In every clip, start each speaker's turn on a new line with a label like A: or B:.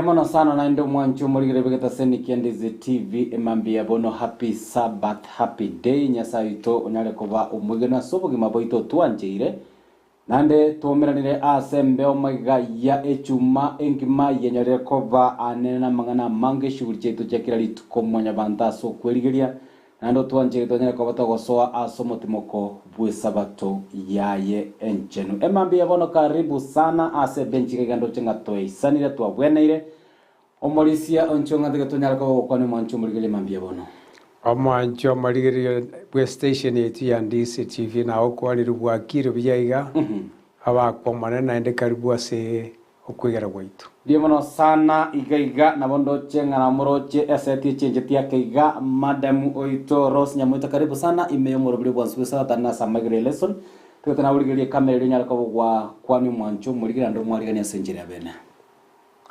A: Mbuya mono sana naende omwanchi omorigere bw'egetaseni kia Ndizi TV emambia bono happy Sabbath happy day Nyasae oito onyare koba omwegenu ase obogima bwaito otwancheire naende twaumeranire ase embeo magega ya echuma engima yenyorire koba anene namang'ana amange eshughuli chiaito chia kera rituko mwanyabanto ase okwerigeria Naende otwancheire twanyare koba togosoa ase omotimoko bw'Esabato yaye enchenu. Emambia ya bono karibu sana ase ebenchi iga iga ndoche ng'a twaisanire twabweneire. Omorisia onchwe ng'a tiga tonyare koba gokwana omwancho omorigereria emambia ya bono.
B: Omwancho omorigereria bw'estation yaito ya Ndisi TV nagokwanire bwakire buya iga, abakwa Omonene naende karibu ase okwegera gwaito.
A: Mbuya mono sana iga iga nabo ndoche ng'a namoroche eseti echencheti ake iga madam oito Rose Nyamoita karibu sana ime yomorobiri obwansu bwe saratani nase amaiga ya lesson tiga tonaurigererie ekamera erio onyare koba ogwakwania omwancho omorigeri naende omwarigani ase enchera ya bene.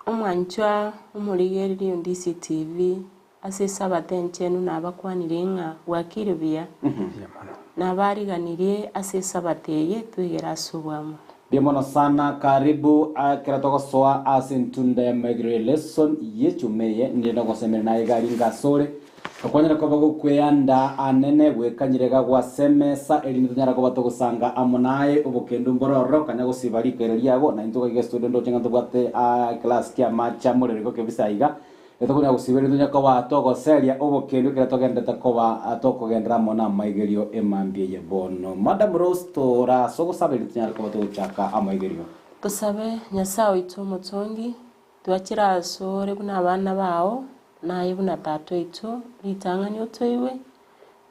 C: Omwanchwa omorigereria o Ndisi TV ase esabato enchenu nabakwanire ng'a bwakire buya,
B: Mbuya mono.
C: nabariganirie ase esabato eye twegere ase oboamo.
A: Mbuya mono sana karibu ekero togosoa ase entunda ya Maigre lesson yechuma eye ninde nogosemeria naye iga aringa asore okwanyara koba gokweyanda anene gwekanyire iga gwase emesa erinde tonyara koba togosanga amo naye obokendu mbore ororo kanya gosiba rikairo riago naintwe iga iga estudio ndoche ng'a ntobwate eclass kia amache amorero igo kebisa iga Titokonya gosiberia tonya koba togoseria obokendu ekero togenderete koba tokogenderera amo namaigerio emambia eye bono. Madam Rose tora ase ogosaba erio tonyare koba togochaka amaigerio.
C: Tosabe, Nyasae oito omotongi, twachire asore buna abana bao, na aye buna Tata oito, ritang'ani otoigwe,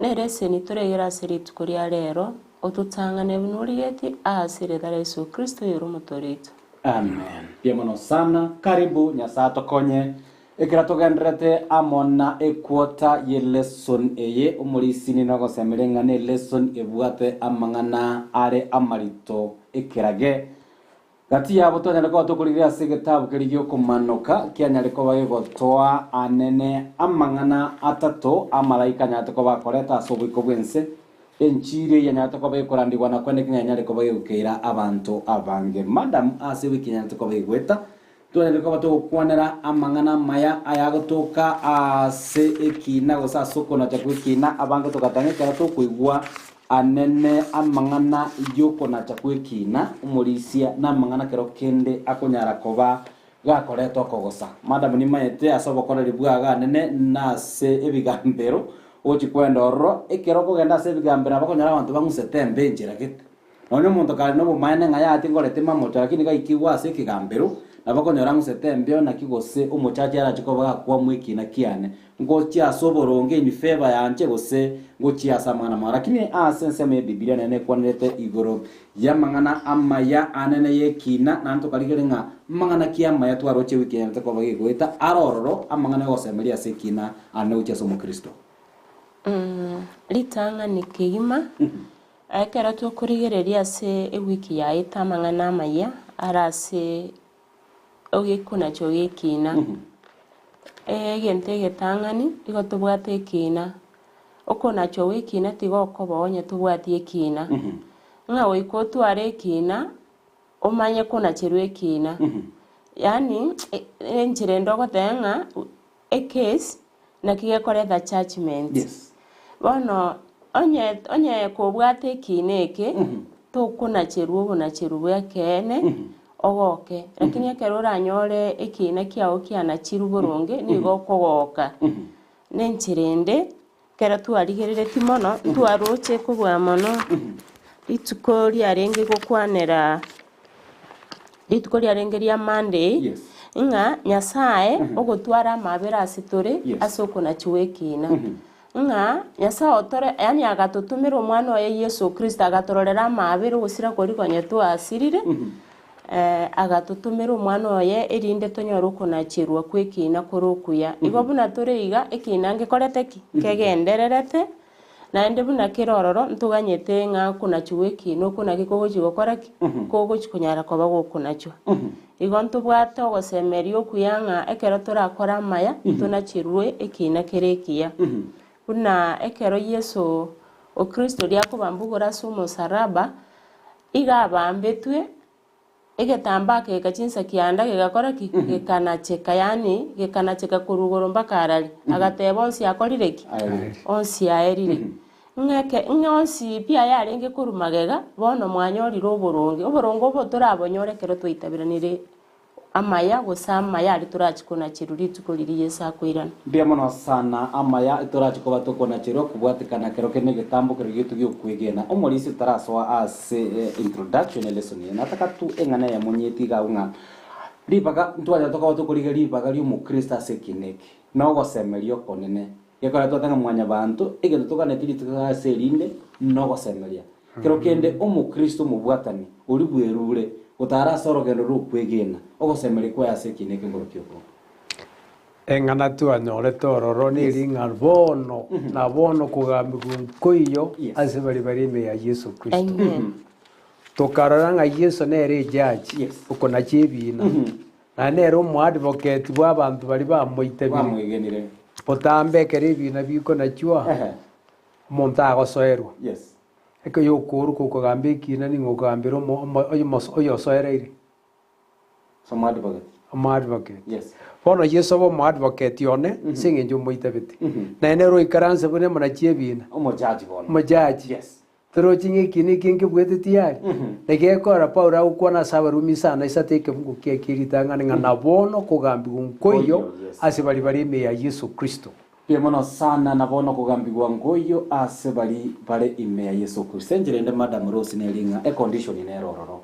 C: nere eseni toregere ase rituko ria rero, ototang'ane buna origetie ase erieta ria Yeso Kristo oyore Omotoori oito.
A: Amen. Mbuya mono sana. Karibu Nyasae atokonye ekero togendererete amo na equota ye lesson eye. Omorisi nigo agosemeria ng'a ne lesson ebwate amang'ana are amarito ekerage. Gati yabo twanyare koba tokorigereria ase egetabu keria gi'okomanoka kianyare koba gegotoa anene amang'ana atato amalaika anyarete koba akoreta ase oboiko bw'ense. Enchiri eye yanyarete koba ekorandigwa na kweneki ng'a enyare koba egokeira abanto abange. Madam ase ewiki enyarete koba egoeta, twanyarire koba togokwanera amang'ana amaya ayagotoka ase ekina gose ase okonacha gw'ekina, abange togatang'a ekero tokoigwa anene amang'ana y'okonacha gw'ekina, omorisia namang'ana kero kende akonyara koba gakoreta okogosa. Madam nimanyete ase obokoreri bwago anene nase ebigambero Ogochia kwenda ororo, ekero okogenda ase ebigambero nabo okonyora abanto bang'usete embe enchera gete. Nonya omonto kare nobomaene ng'a yaya tingoreti mamocho lakini gaikigwa ase ekegambero, nabo okonyora ang'usete embeo naki gose omochache arache koba gakwamua ekina kiane, ngochia ase oboronge in favour yanche gose ngochia ase amang'ana amaya. Lakini ase ensemo ya Ebibilia nere nekwanerete igoro y'amang'ana amaya anene y'ekina, naende tokarigereria ng'a amang'ana ki amaya twaroche ewiki enyarete koba gegoeta are ororo, amang'ana yogosemeria ase ekina Ande gochia ase omokristo.
C: Ritang'ani kegima, ekero tokorigereria ase ewiki yaito amang'ana amaya are ase ogekunachwa gi'ekiina. Egento egetang'ani, igo tobwate ekiina, okonachwa gw'ekiina tigokoba onye tobwati ekiina, ng'a goika otware ekiina omanye konacherwa ekiina. Yaani enchera ende ogoteba ng'a Ecase naki gekoreta judgement.
A: Yes.
C: Bono onye onye kobwate ekiina eke tokonacherwa obonacherwa bwa ekeene ogoke lakini ekero oranyore ekiina kiago kianachirwe boronge nigo okogoka. Na enchera ende ekero twarigereretie mono ntwaroche kobua mono rituko riarenge gokwanera Rituko riarenge ria Monday,
A: Yes.
C: ng'a Nyasae ogotwara amabera ase tore
A: Yes.
C: ase okonachiwa ekiina. Ng'a Nyasae otore yaani agatotomera omwana oye Yeso Kristo agatororera amabera ogosira koria konya twasirire, agatotomera omwana oye erinde tonyore okonacherwa kwa ekiina kore okuya. Igo buna tore iga, ekiina ngekorete ki? Nkegendererete. Naende buna kere ororo ntoganyete ng'a okonachwa gw'ekiina okwo naki kogochia gokora ki? Kogochia konyara koba gokonachwa. Igo ntobwate ogosemeria okuya ng'a ekero torakore amaya, ntonacherwe ekiina kere ekiya. Buna ekero Yeso o Kristo oria akobambwa igoro ase omosaraba, iga abambetwe. Egetambaa kegeka chinsa kianda gegakora ki? Gekanacheka, yaani gekanacheka korwa igoro mpaka arari. Agateba onsi akorire ki?
A: Aerire.
C: Onsi aerire. Ng'eke ng'a onsi pi ayarenge korwa magega, bono mwanyorire oboronge. Oboronge obo torabonyore ekero twaitaberanire amaya gose amaya aria torachi konacherwa rituko riria Yeso akoirana.
A: Mbuya mono sana amaya torachi koba tokonacherwa kobwatekana kero kende egetambo kero gieto giokwegena. Omorisia otarasoa ase introduction ya lesson eye nataka tu eng'ana eyemo nyeti iga agwo ng'a ribaga ntwanyara tokoba tokorigia ribaga riomokristo ase ekina eke na ogosemeria okonene gekogera twateba ng'a mwanyabanto egento toganeti rituko ase erinde nogosemeria. Kero kende omokristo omobwatani oria bwerure gotara ase orogendo rw'okwegena, ogosemeria kwaye ase ekiina eke nkorokia oko.
B: Eng'ana twanyorete ororo neri ng'a bono na bono kogambigwa nkoiyo ase baria bare ime ya Yeso Kristo.
C: Amen.
B: Tokarora ng'a Yeso nere ejaji okonacha ebiina, na nere omoadvocate bw'abanto baria bamoitabire.
A: Bamwegenire.
B: Botambe ekero ebiina bikonachwa, Omonto agosoerwa, ekero yokooroka okogamba ekiina ning'o okogambera oyosoereire? Omoadvocate. Bono Yeso obe omoadvocate one ase eng'encho omoitabete. Naye nere oikaranse buna emonachi y'ebiina, omojaji. Torochi ng'a ekiina eke nkebuete tiyari? Naki gekogera Paulo agokwana ase Abarumi isano na isato ekebugo kiaye kie ritang'ani ng'a na bono kogambigwa nkoiyo ase baria bare ime ya Yeso Kristo.
A: Mbuya mono sana na bono kogambigwa nkoiyo ase bari bare ime ya Yeso Kristo. Enchera ende Madam Rose neri ng'a econdition nere ororo.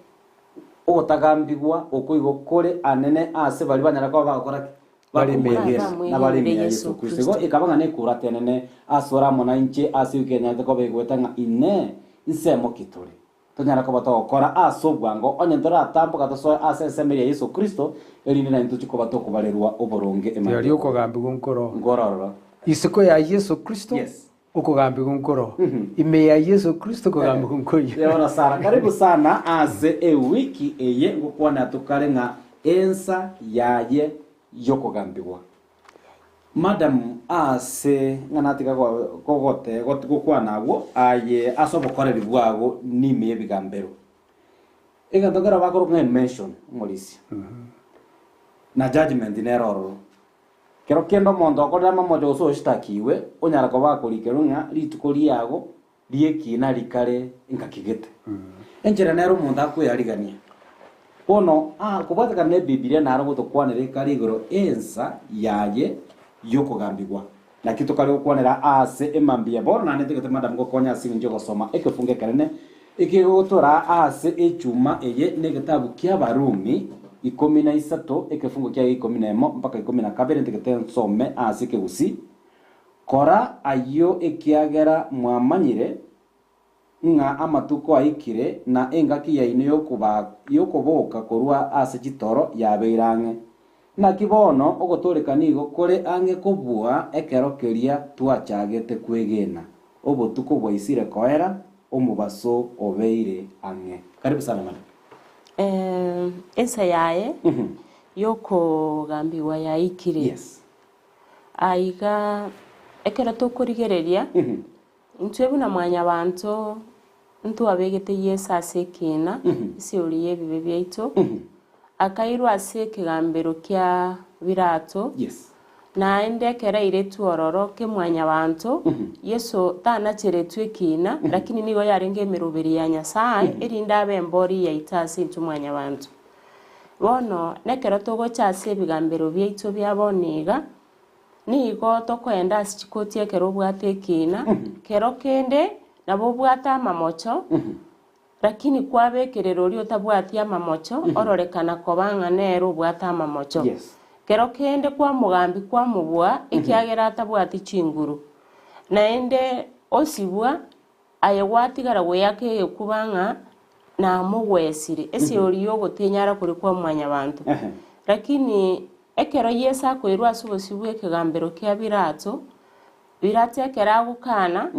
A: Ogotagambigwa okwo igo kore anene ase bari banyara koba bagokora ki?
B: Bare ime ya
A: Bakomwegena
B: Yeso.
A: na bare ime ya Yeso Kristo. Igo ekaba ng'a nekurata enene asore amo nainche ase ewiki enyarete koba egoeta ng'a inee nsemo ki tore? Tonyare koba togokora ase obwango onye ntoratamboka tosoe ase ensemo eria Yeso Kristo, erinde naintwe tochie koba tokobarerwa oboronge
B: Rirorio
A: emambia
B: okogambigwa nkoro.
A: Nkoro ororo.
B: Isiko ya Yeso Kristo
A: Yes.
B: okogambigwa nkoro. Ime ya Yeso Kristo okogambigwa nkoiyo.
A: Yebona sana. Karibu sana ase ewiki eye ngokwana tokare ng'a ensa yaye yokogambigwa. Madam ase ng'a natiga gogote gokwana agwo aye ase obokoreri bwago nime y'ebigambero. Egento nkero bakoroka ng'a emention omorisia na judgement nere ororo. Kero kende omonto okorire amamocho gose oshitakiwe onyara koba akorikerwa ng'a rituko riago ri'ekiina rikare engaki gete. Enchera nere omonto akweyarigania. Bono aa kobwatekana ne Ebibilia naro gotokwanera ekare igoro ensa yaye y'okogambigwa. Naki tokare gokwanera aase emambia bono naende ntagete madam gokonya ase eng'encho y'ogosoma ekefungo ekenene ekegotora aase echuma eye negetabu ki'Abarumi 13 ekefungo kiaye 11 mpaka 12 ntagete nsome aase ekegusii Kora ayio ekiagera mwamanyire ng'a amatuko aikire na engaki yaino y'okoboka korwa ase chitoro yabeire ang'e. Naki bono ogotooreka nigo kore ang'e kobua ekero keria twachagete kwegena. Obotuko bwaisire koera, omobaso obeire ang'e. Karibu sana madam.
C: Ensa yaye y'okogambigwa yaikire.
A: Yes.
C: Aiga ekero tokorigereria, intwe buna mwanyabanto ntwabegete Yeso ase ekiina, esiori y'ebibe biaito, akairwa ase ekegambero kia Pilato, naende ekero airetwe ororo kemwanyabanto, Yeso tanacheretwe ekiina, lakini nigo yarenge emeroberi ya Nyasae, erinde abe embori yaito ase intwe mwanyabanto. Bono nekero togocha ase ebigambero biaito bia bono iga, nigo tokoenda ase chikoti ekero obwate ekiina, kero kende nabo obwate amamocho, lakini kwabekerera oria otabwati amamocho, ororekana koba ng'a nere obwate amamocho. Kero kende kwamogambia kwamobua, ekiagera atabwati chinguru. Naende osibwa Aye gwatigara gweaka egekuba ng'a namogwesire, eseori y'ogotenyara koria kwa mwanyabanto. Lakini ekero Yeso akoirwa ase obosio bw'ekegambero kia Pilato, Pilato ekero agokana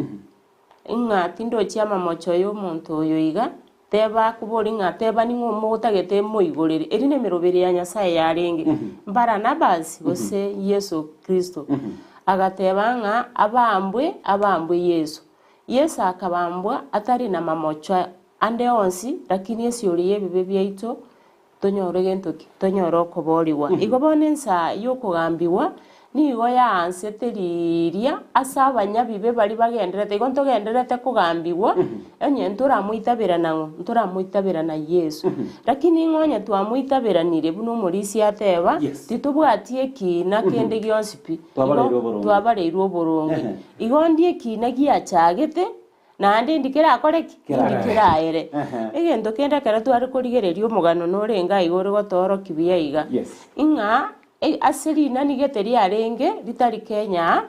C: ng'a tindochi amamocho y'omonto oyo iga, teba akobori ng'a teba ning'o omotagete moigorere, eri nemeroberi ya Nyasae yarenge, Baranabas gose Yeso Kristo. Agateba ng'a abambwe, abambwe Yeso. Yeso akabambwa atari namamocho ande onsi, lakini esiori y'ebibe biaito Tonyore gento ki? Tonyore okoboorigwa. Igo bono ensa y'okogambigwa nigo yaansete riria ase abanyabibe baria bagendererete. Igo ntogendererete kogambigwa, onye ntoramoitabera nang'o? Ntoramoitabera na Yeso. Lakini ng'a onye twamoitaberanire buna omorisia ateba,
A: Yes.
C: titobwati ekiina kende gionsi pi. Igo
A: Twabareirwe oboronge.
C: twabareirwe oboronge.
A: Ehe.
C: Igo ndie ekiina giachagete, Naende indi kerakore ki? Indi keraere. Egento kende ekero tware korigereria omogano norenge aiga ore gotoorokia buya iga, ng'a ase rinani gete riarenge ritari Kenya,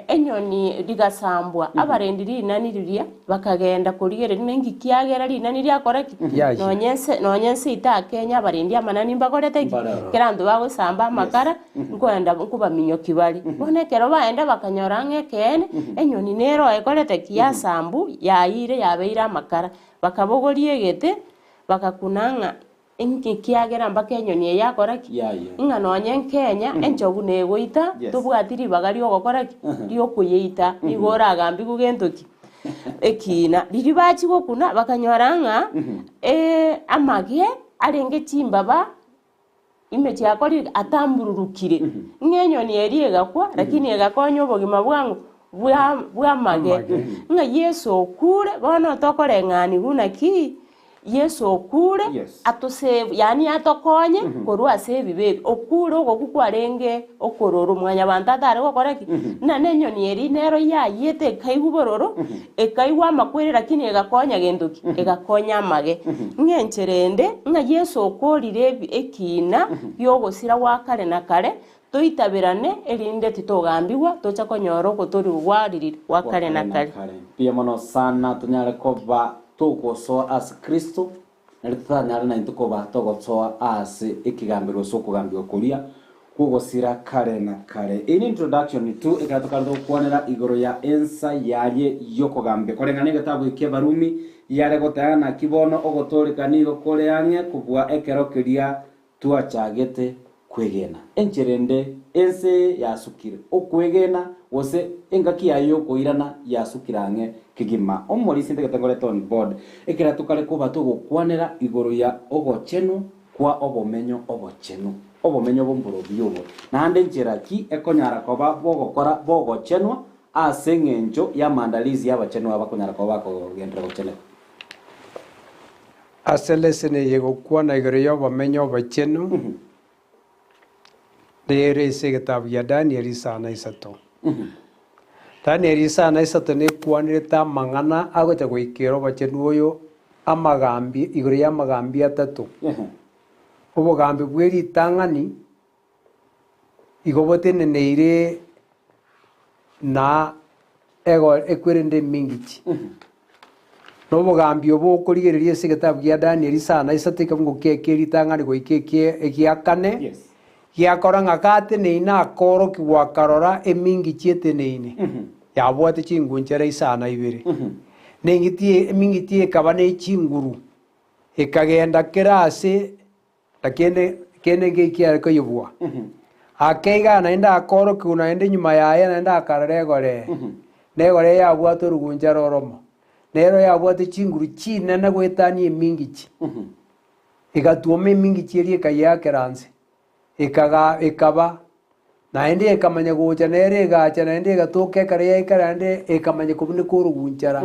C: enyoni rigasambwa, abarendi rinani riria bakagenda korigereria ng'a inki kiagera rinani riakora ki? Nonye nse nonye nse ita Kenya abarendi amanani mbagorete ki? Kera abanto bagosamba amakara. Nkoenda nkobaminyokia bare. Bono ekero baenda bakanyora ng'a ekeene, enyoni nero ekorete ki? Yasambu, yayiire, yabeire amakara. Bakabogoria egete, bagakuna ng'a inki kiagera mpaka enyoni eye yakora ki?
A: Yayia.
C: Ng'a nonye nkenya, enchogu negoita,
A: Yes.
C: tobwati ribaga ri'ogokora ki? Ri'okoyeita. Nigo oragambigwe gento ki? Ekiina. Riria bachia gokuna, bakanyora ng'a amage arenge chimbaba Ime chiakorire atambururukire, ng'a enyoni eria egakwa, lakini egakonya obogima bwang'o bwa bw'amage. Ng'a Yeso okure, bono tokoreng'anigwa naki Yeso okure
A: Yes.
C: atosave, yaani atokonye korwa ase ebibe ebi. Okure ogokwa kwarenge okororo mwanyabanto atare gokora ki? Ng'a na enyoni eria nero yayiete ekaigwa bororo, Ekaigwa amakweri lakini egakonya gento ki? Egakonya amage. Ng'a enchera ende, ng'a Yeso okorire ebi ekiina gi'ogosira gwa kare na kare, toitaberane erinde titogambigwa tocha konyora ogotorigwa gwa ririri gwa kare na kare.
A: Mbuya mono sana tonyare koba togosoa ase Kristo, nario totanyare naintwe koba togosoa ase ekegambero gose okogambigwa koria kw'ogosira kare na kare. Eye n'introduction tu ekero tokare togokwanera igoro ya ensa yaye y'okogambia. Koreng'ana n'egetabu eke ki'Abarumi yare goteba naki bono ogotooreka nigo kore ang'e kobua ekero keria twachagete kwegena. Enchera ende ense eye yasukire okwegena gose engaki yaye y'okoirana yasukire ang'e kegima. Omorisia ntagete ngorete on board ekero tokare koba togokwanera igoro ya ogochenwa kwa obomenyo obochenu. Obomenyo obo mborobio obo, naende nchera ki ekonyara koba bogokora bogochenwa ase eng'encho y'amandalizi y'abachenwa abakonyara koba bakogenderera gocheneka?
B: Ase lesson eye gokwana igoro y'obomenyo obochenu, nere ase egetabu gia Daniel isano isato. Daniel isano isato nekwanerete amang'ana agocha goikera obochenu oyo amagambi igoro y'amagambi atato. Obogambi bwe ritang'ani igo boteneneire na ego ekwerende emingichi. Na obogambi obo okorigereria ase egetabu gia Danieli isano isato ekemungo kiaye kie ritang'ani goika ekie egia kane,
A: Yes.
B: giakora ng'a gateneine akoorokigwa akarora emingichi eteneine, yabwate chingunchara isano ibere. Na eng'iti eming'iti ekaba ne chinguru, ekagenda kera ase Na kende kende ngekiare koyebua. Akeiga naende akoorokigwa naende nyuma yaye naende akarora egoree. Na egoree yabwate orugunchara oromo, nero yabwate chinguru chinene goetania emingichi. Egatwoma emingichi eria ekayeakera nse, ekaga ekaba, naende ekamanya gocha nere egacha naende egatoka ekero yaikara naende ekamanya kobuneka orogunchara.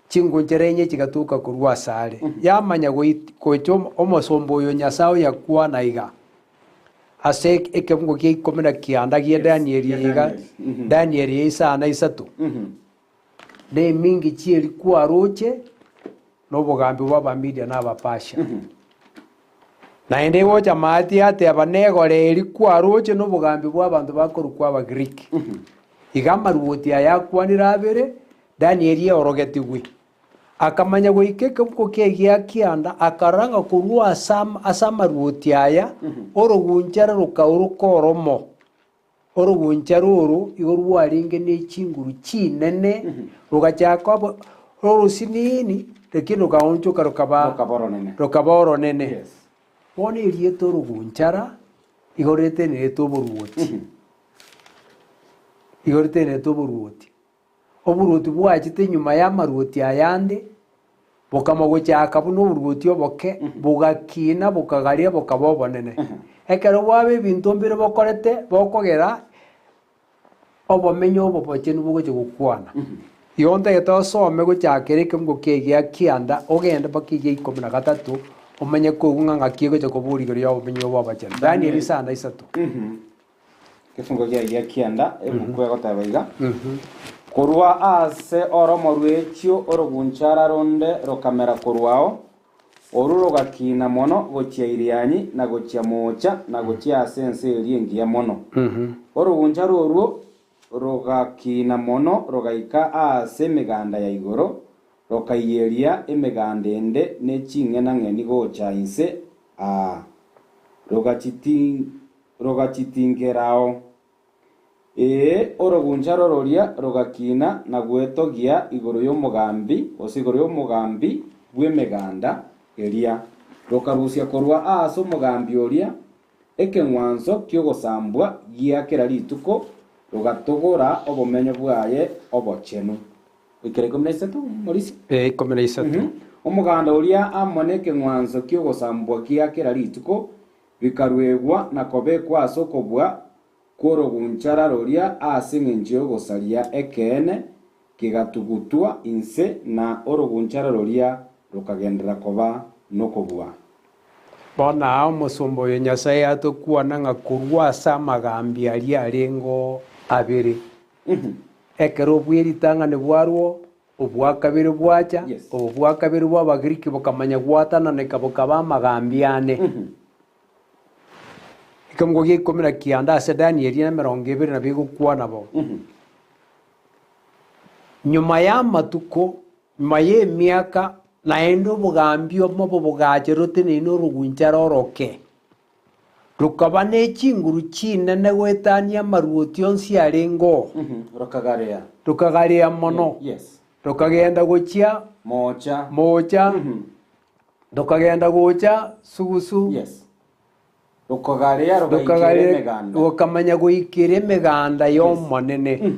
B: Chingunchara inye chigatoka korwa asare, yamanya gocha omosomba oyo Nyasae oyakwana iga, ase ekebungo gia ikomi na kianda gia Danieli iga, Danieli ya isano isato, na emingichi eria kwaroche, na obogambi bw'Abamidia na Abapersia. Naende egocha maate yateba, Negore eria kwaroche na obogambi bw'abanto bakorokwa Abagiriki. Iga amaruoti aya akwanire abere, Danieli eorogetigwe, akamanya goika ekebuko kiaye gia kianda, akarora ng'a korwa ase ase amaruoti aya orogunchara rokaoroka oromo. Orogunchara oro igo rwarenge ne chinguru chinene, rogachaka obo orosinini, lakini rokaonchoka rokaba
A: Rokaba oronene.
B: rokaba oronene.
A: Yes.
B: Bono erieta orogunchara igo ritenerete oboruoti, igo ritenerete oboruoti. Oboruoti bwachete nyuma y'amaruoti aya ande, Bokama gochaka buna oboruoti oboke, bogakina, bokagaria, bokaba obonene. Ekero bwaba ebinto mbire bokorete, bokogera obomenyo obo obochenu bogochia gokwana. Igo ntagete osome gochakera ekeungo kiaye gia kianda, ogende mpaka egia ikomi na gatato, omanye koigwa ng'a ng'aki egocha koboria igoro y'obomenyo obo obochenu. Danieli isano isato.
A: Egefungo kiaye gia kianda, ebuku egoteba iga, Korwa aase oromo rw'echio orogunchara ronde rokamera korwao, oru rogakina mono gochia Irianyi, na gochia moocha, na gochia ase ense eria engiya mono. Orogunchara orwo rogakina mono rogaika aase emeganda ya igoro, rokaiyeria emeganda ende ne ching'enang'eni gocha inse aa, rogachitingerao. Ee, oroguncharo roria rogakina na gwetogia igoro y'omogambi, gose igoro y'omogambi bw'emeganda eria, rokarusia korwa aase omogambi oria ekeng'wanso ki'ogosambwa gia kera rituko, rogatogora obomenyo bwaye obochenu. Goikera 13, Morisia?
B: Ee, 13.
A: Omoganda oria amo nekeng'wanso ki'ogosambwa gia kera rituko bikaruegwa na kobekwa ase okobua kw'orogunchara roria ase engencho y'ogosaria ekeene, kegatugutwa inse, na orogunchara roria rokagenderera koba nokobua.
B: Bono aa omosomba oyo Nyasae atokwana ng'a korwa ase amagambi aria arenge abere, ekero bw'eritang'ani bwarwo, obwa kabere bwacha, obo bwa kabere bw'Abagiriki bokamanya gwatananeka bokaba amagambi ane. Ekemungo gia ikomi na kianda ase Danieli na emerongo ebere nabo egokwana bo. Nyuma y'amatuko, nyuma y'emiaka, naende obogambi omobo bogacha roteneine orogunchara oroke, rokaba ne chinguru chinene goetania amaruoti onsi arenge oo.
A: Rokagarea.
B: Rokagarea mono.
A: Yes.
B: Rokagenda gochia
A: Moocha.
B: moocha, rokagenda gocha sugusu.
A: Yes. Rokagarea rogaikera
B: Rokagarea
A: emeganda.
B: rokamanya goikera emeganda y'Omonene.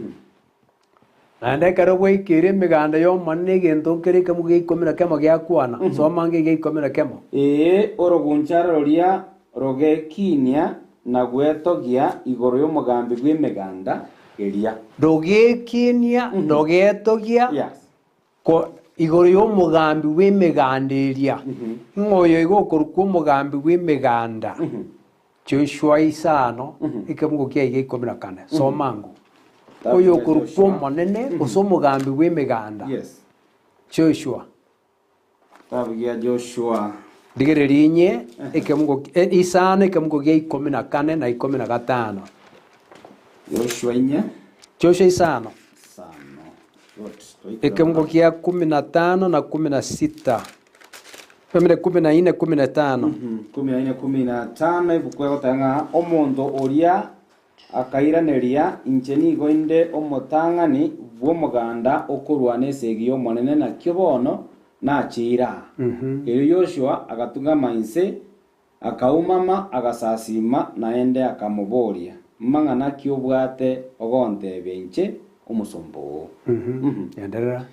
B: Naende ekero gwaikeire emeganda y'Omonene egento nkere ekemo gia ikomi na kemo giakwana, soma ange egia ikomi na kemo.
A: Ee, orogunchara roria rogekinia na gwetogia igoro y'omogambi bw'emeganda eria.
B: Rogekinia, rogetogia
A: Yes.
B: ko igoro y'omogambi bw'emeganda eria. Ng'a oyo igo okorokwa omogambi bw'emeganda. Joshua isano, ekemungo kiaye gia ikomi na kane. Soma ango. Oyo okorokwa Omonene, gose omogambi bw'emeganda.
A: Yes.
B: Joshua.
A: Kitabu gia Joshua.
B: Rigereria inye ekemungo isano ekemungo gia ikomi na kane na ikomi na gatano.
A: Joshua inye.
B: Joshua isano.
A: Isano. Good. Twaikire
B: Ekemungo gia kumi na tano na kumi na sita. Family kumi na ine kumi na tano.
A: Kumi na ine kumi na tano ebuku egoteba ng'a omonto oria akairaneria, Inche nigo inde omotang'ani bw'omoganda okorwana esegi y'Omonene, nakio bono nachiire aa. Erio Yoshua agatung'ama inse, akaumama, agasasiima, naende akamoboria, Mang'ana ki obwate ogontebia inche omosomba oo?
B: Enderera.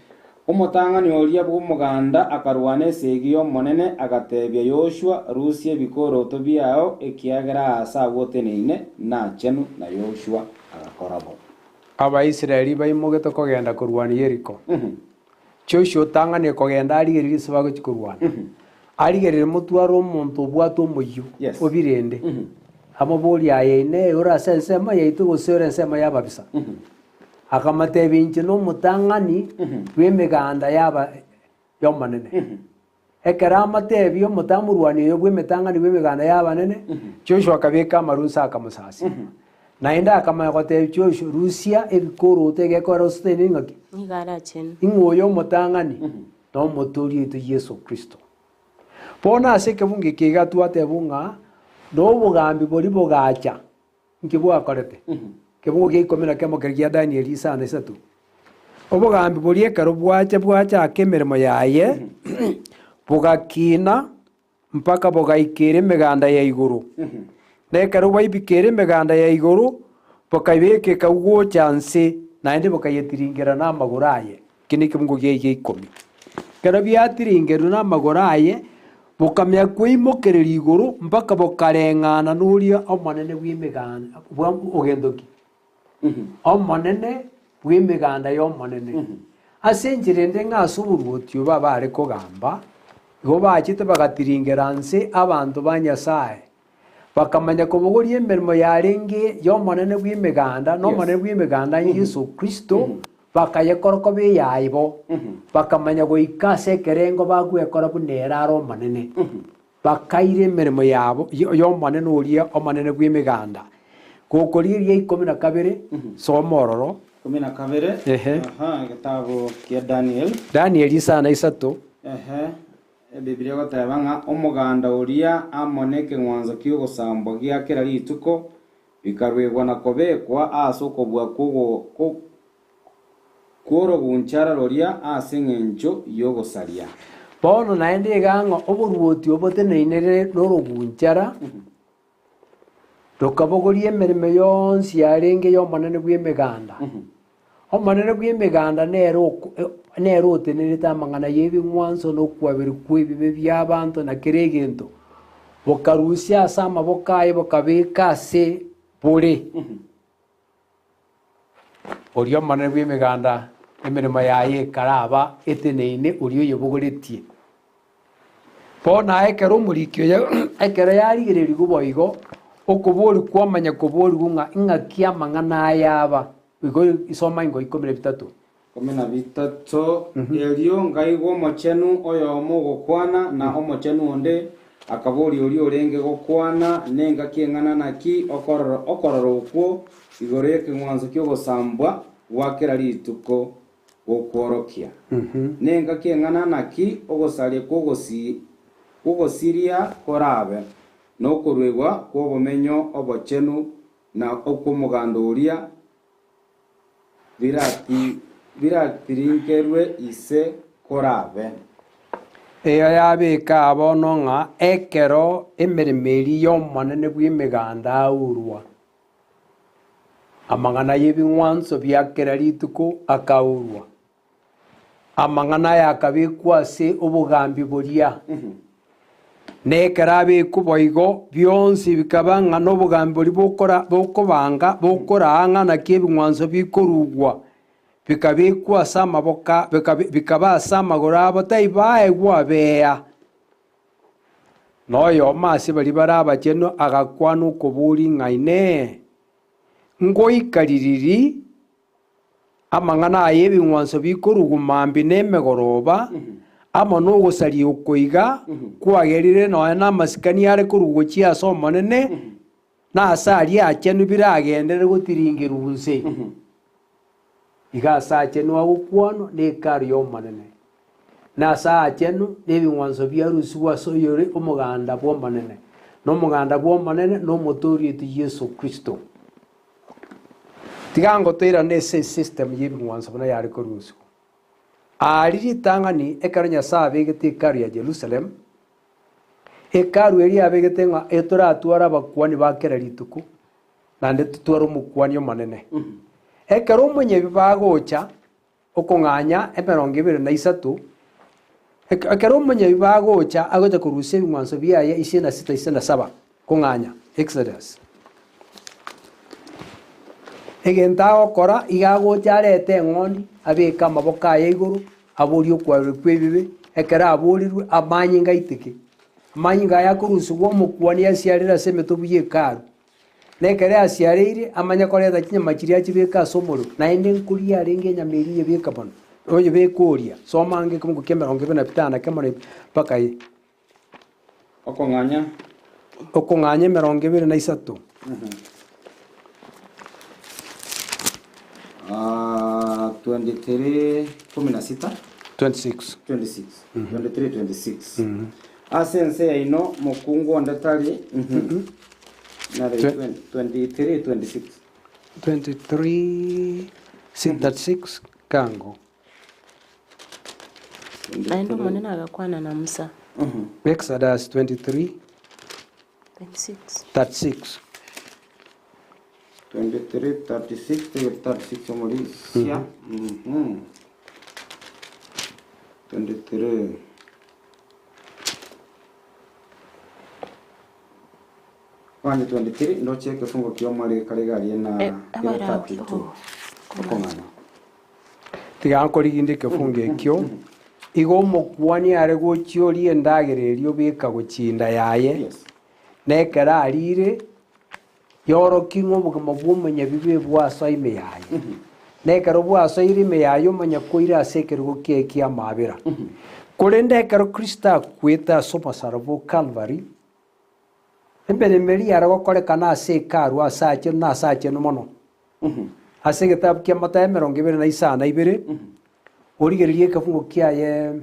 A: Omotang'ani oria bw'omoganda akarwana esegi y'Omonene, agateebia Yoshua, Rusia ebikoroto biao, ekiagera aase agwo oteneine nachenu. Na Yoshua agakora bo.
B: Abaisraeli baimogete kogenda korwania Yeriko. Joshua otang'anire kogenda arigererie ase bagochia korwana. Arigererie motware omonto obwate omoyio
A: Yes.
B: obirende. Amoborie, Aye Inee, ore ase ensemo yaito gose ore ensemo y'ababisa? Akamoteebia, Inche nomotang'ani bw'emeganda y'aba y'Omonene. Ekero amoteebie omotamorwani oyo bw'emetang'ani bw'emeganda y'abanene, Joshua akabeka amaru inse akamosasima. Naende akamanya goteebia Joshua, Rusia ebikoroto egekorera ositeni ng'aki?
C: Nigo arachenu.
B: Ing'o oyo omotang'ani? Nomotooria oito Yeso Kristo. Bono ase ekebungo eke iga twatebwa ng'a nobogambi boria bogacha. Inki bwakorete? Ekebugu gia ikomi na kemo keria gia Danieli isano isato. Obogambi boria ekero bwacha bwachaka emeremo yaye, bogakina mpaka bogaikera emeganda ya igoro. Na ekero bwaibikera emeganda ya igoro, bokaibeka ekagwa gocha nse, naende bokayetiringera namagoro aye. Eki nekebungo giaye gia ikomi. Ekero biatiringerwe namagoro aye, bokamenya kweimokereria igoro mpaka bokareng'ana noria omonene bw'emeganda bwa ogento ki? Omonene bw'emeganda y'Omonene. Ase enchera ende ng'a ase oboruoti obo abare kogamba, igo bachete bagatiringera nse abanto ba Nyasae, bakamanya kobogoria emeremo yarenge y'Omonene bw'Emeganda, na Omonene bw'Emeganda Yeso Kristo, bakayekora koba eyaibo, bakamanya goika ase ekerengo bagwekora buna ere are Omonene. Bakaira emeremo yabo y'Omonene oria Omonene bw'Emeganda. Gokorigereria 12, soma ororo.
A: 12,
B: Ehe.
A: Aha, egetabu kia Daniel.
B: Danieli isano na isato.
A: Ehe, Ebibilia egoteba ng'a omoganda oria amo nekeng'wanso ki'ogosambwa gia kera rituko bikaruegwa na kobekwa ase okobua kw'orogunchara roria ase engencho y'ogosaria.
B: Bono naende iga ng'a oboruoti obo boteneine norogunchara, rokabogoria emeremo yonsi yarenge y'Omonene bw'Emeganda. Omonene bw'Emeganda nere oko nere otenerete amang'ana y'ebing'wanso na okwaberwa kw'ebibe bi'abanto na kera egento, bokarusia ase amaboko aye bokabeka ase bore. Oria Omonene bw'Emeganda emeremo yaye ekaraba eteneine oria oyebogoretie. Bono aye ekero omoriki oyo ekero yarigererigwe boigo, okoboria kwamanya koborigwa ng'a ing'aki amang'ana aya aba, igo isoma ingo ikomi na bitato.
A: Ikomi na bitato, Erio nkaigwa omochenu oyomo ogokwana, na omochenu onde akaboria oria orenge gokwana, Nengaki eng'ana naki okorora okorora okwo igoro y'ekeng'wanso ki'ogosambwa gwa kera rituko gokworokia? Nengaki eng'ana naki ogosaria kw'ogosiria korabe, na okoruegwa kw'obomenyo obochenu na okw'omoganda oria biratirinkerwe ise korabe.
B: Eyo yabeka bono ng'a ekero emeremo eria y'Omonene bw'Emeganda aurwa, amang'ana y'ebing'wanso bia kera rituko akaurwa, amang'ana aya akabekwa ase obogambi boria. Na ekero abekwa boigo, bionsi bikaba ng'a nobogambi boria bokora bokobanga bokoraa ng'a naki ebing'wanso bikorugwa, bikabekwa ase amaboko bikaba ase amagoro abo taibaegwa abeya. Na oyomo ase baria bare abachenu agakwana okoboria ng'a Inee! Ngoika ririri amang'ana aya ebing'wanso bikorugwa mambia na emegoroba, amo nogosaria oko iga kwagerire nonya namasikani are korwa gochia ase Omonene, na ase aria aachenu biragenderere gotiringerwa inse. Iga ase aachenu agokwanwa ne Hekalu y'Omonene, na ase aachenu nebing'wanso biarusigwe ase oyore omoganda bw'Omonene, na omoganda bw'Omonene nomotooria oito Yeso Kristo. Tiga ngotoirane ase esystem y'ebing'wanso buna yare korusigwa. Aria ritang'ani ekero Nyasae abegete Hekalu ya Jerusalem, Hekalu eria abegete ng'a etoratware abakuani ba kera rituko, naende totware omokuani omonene. Ekero omonyebibe agocha okong'anya emerongo ebere na isato, ekero omonyebibe agocha, agocha korusia ebing'wanso biaye isini na sita isini na saba, kong'anya, Exodus. Egento agokora, iga agocha arete eng'ondi, abeke amaboko aye igoro, aborie okwaberwa kw'ebibe, ekero aborirwe, amanyinga aiteke. Amanyinga aya akorusigwa omokuani asiarere ase emetobu ye Hekalu. Na ekero asiareire, amanye koreta chinyama chiria achibeke ase omorero, naende nkoria arenge enyama eria oyebeka mono, oyebeke oria. Soma ange ekemungu kia emerongo ebere na bitano na kemo na mpaka e.
A: Okong'anya.
B: Okong'anya emerongo ebere na isato.
A: Ah, 23 16
B: 26.
A: 26 23 26 Ase ense yaino mokungu onde tari nare 23 26
B: 23 36 kango.
C: Naende Omonene agakwana na Musa.
B: Exodus 23
C: 26.
B: 36.
A: 23 36 36 omorisia. Mhm. 23. Kwani 23 ndoche ekefungo ki'omweri gekare garie na
C: Eh,
A: kere
C: abaragwi,
A: 32.
C: oh,
A: Okong'ana.
B: Tiga nkoriginde ekefungo ekio, igo omokuani are gochia oria endagera eria obeka gochia inda yaye,
A: Yes.
B: na ekero arire, yorokia ng'a obogima bw'omonyabibe bwasoa ime yaye. Na ekero bwasoire ime yaye omanya koira ase ekerogo kiaye ki'amaabera. Korende ekero Kristo akwete ase omosaraba o Kalvari, Emeremo eria yare gokorekana ase Hekalu aase aachenu na aase aachenu mono. Ase egetabu kia Matayo emerongo ebere na isano na ibere, origererie ekefungo kiaye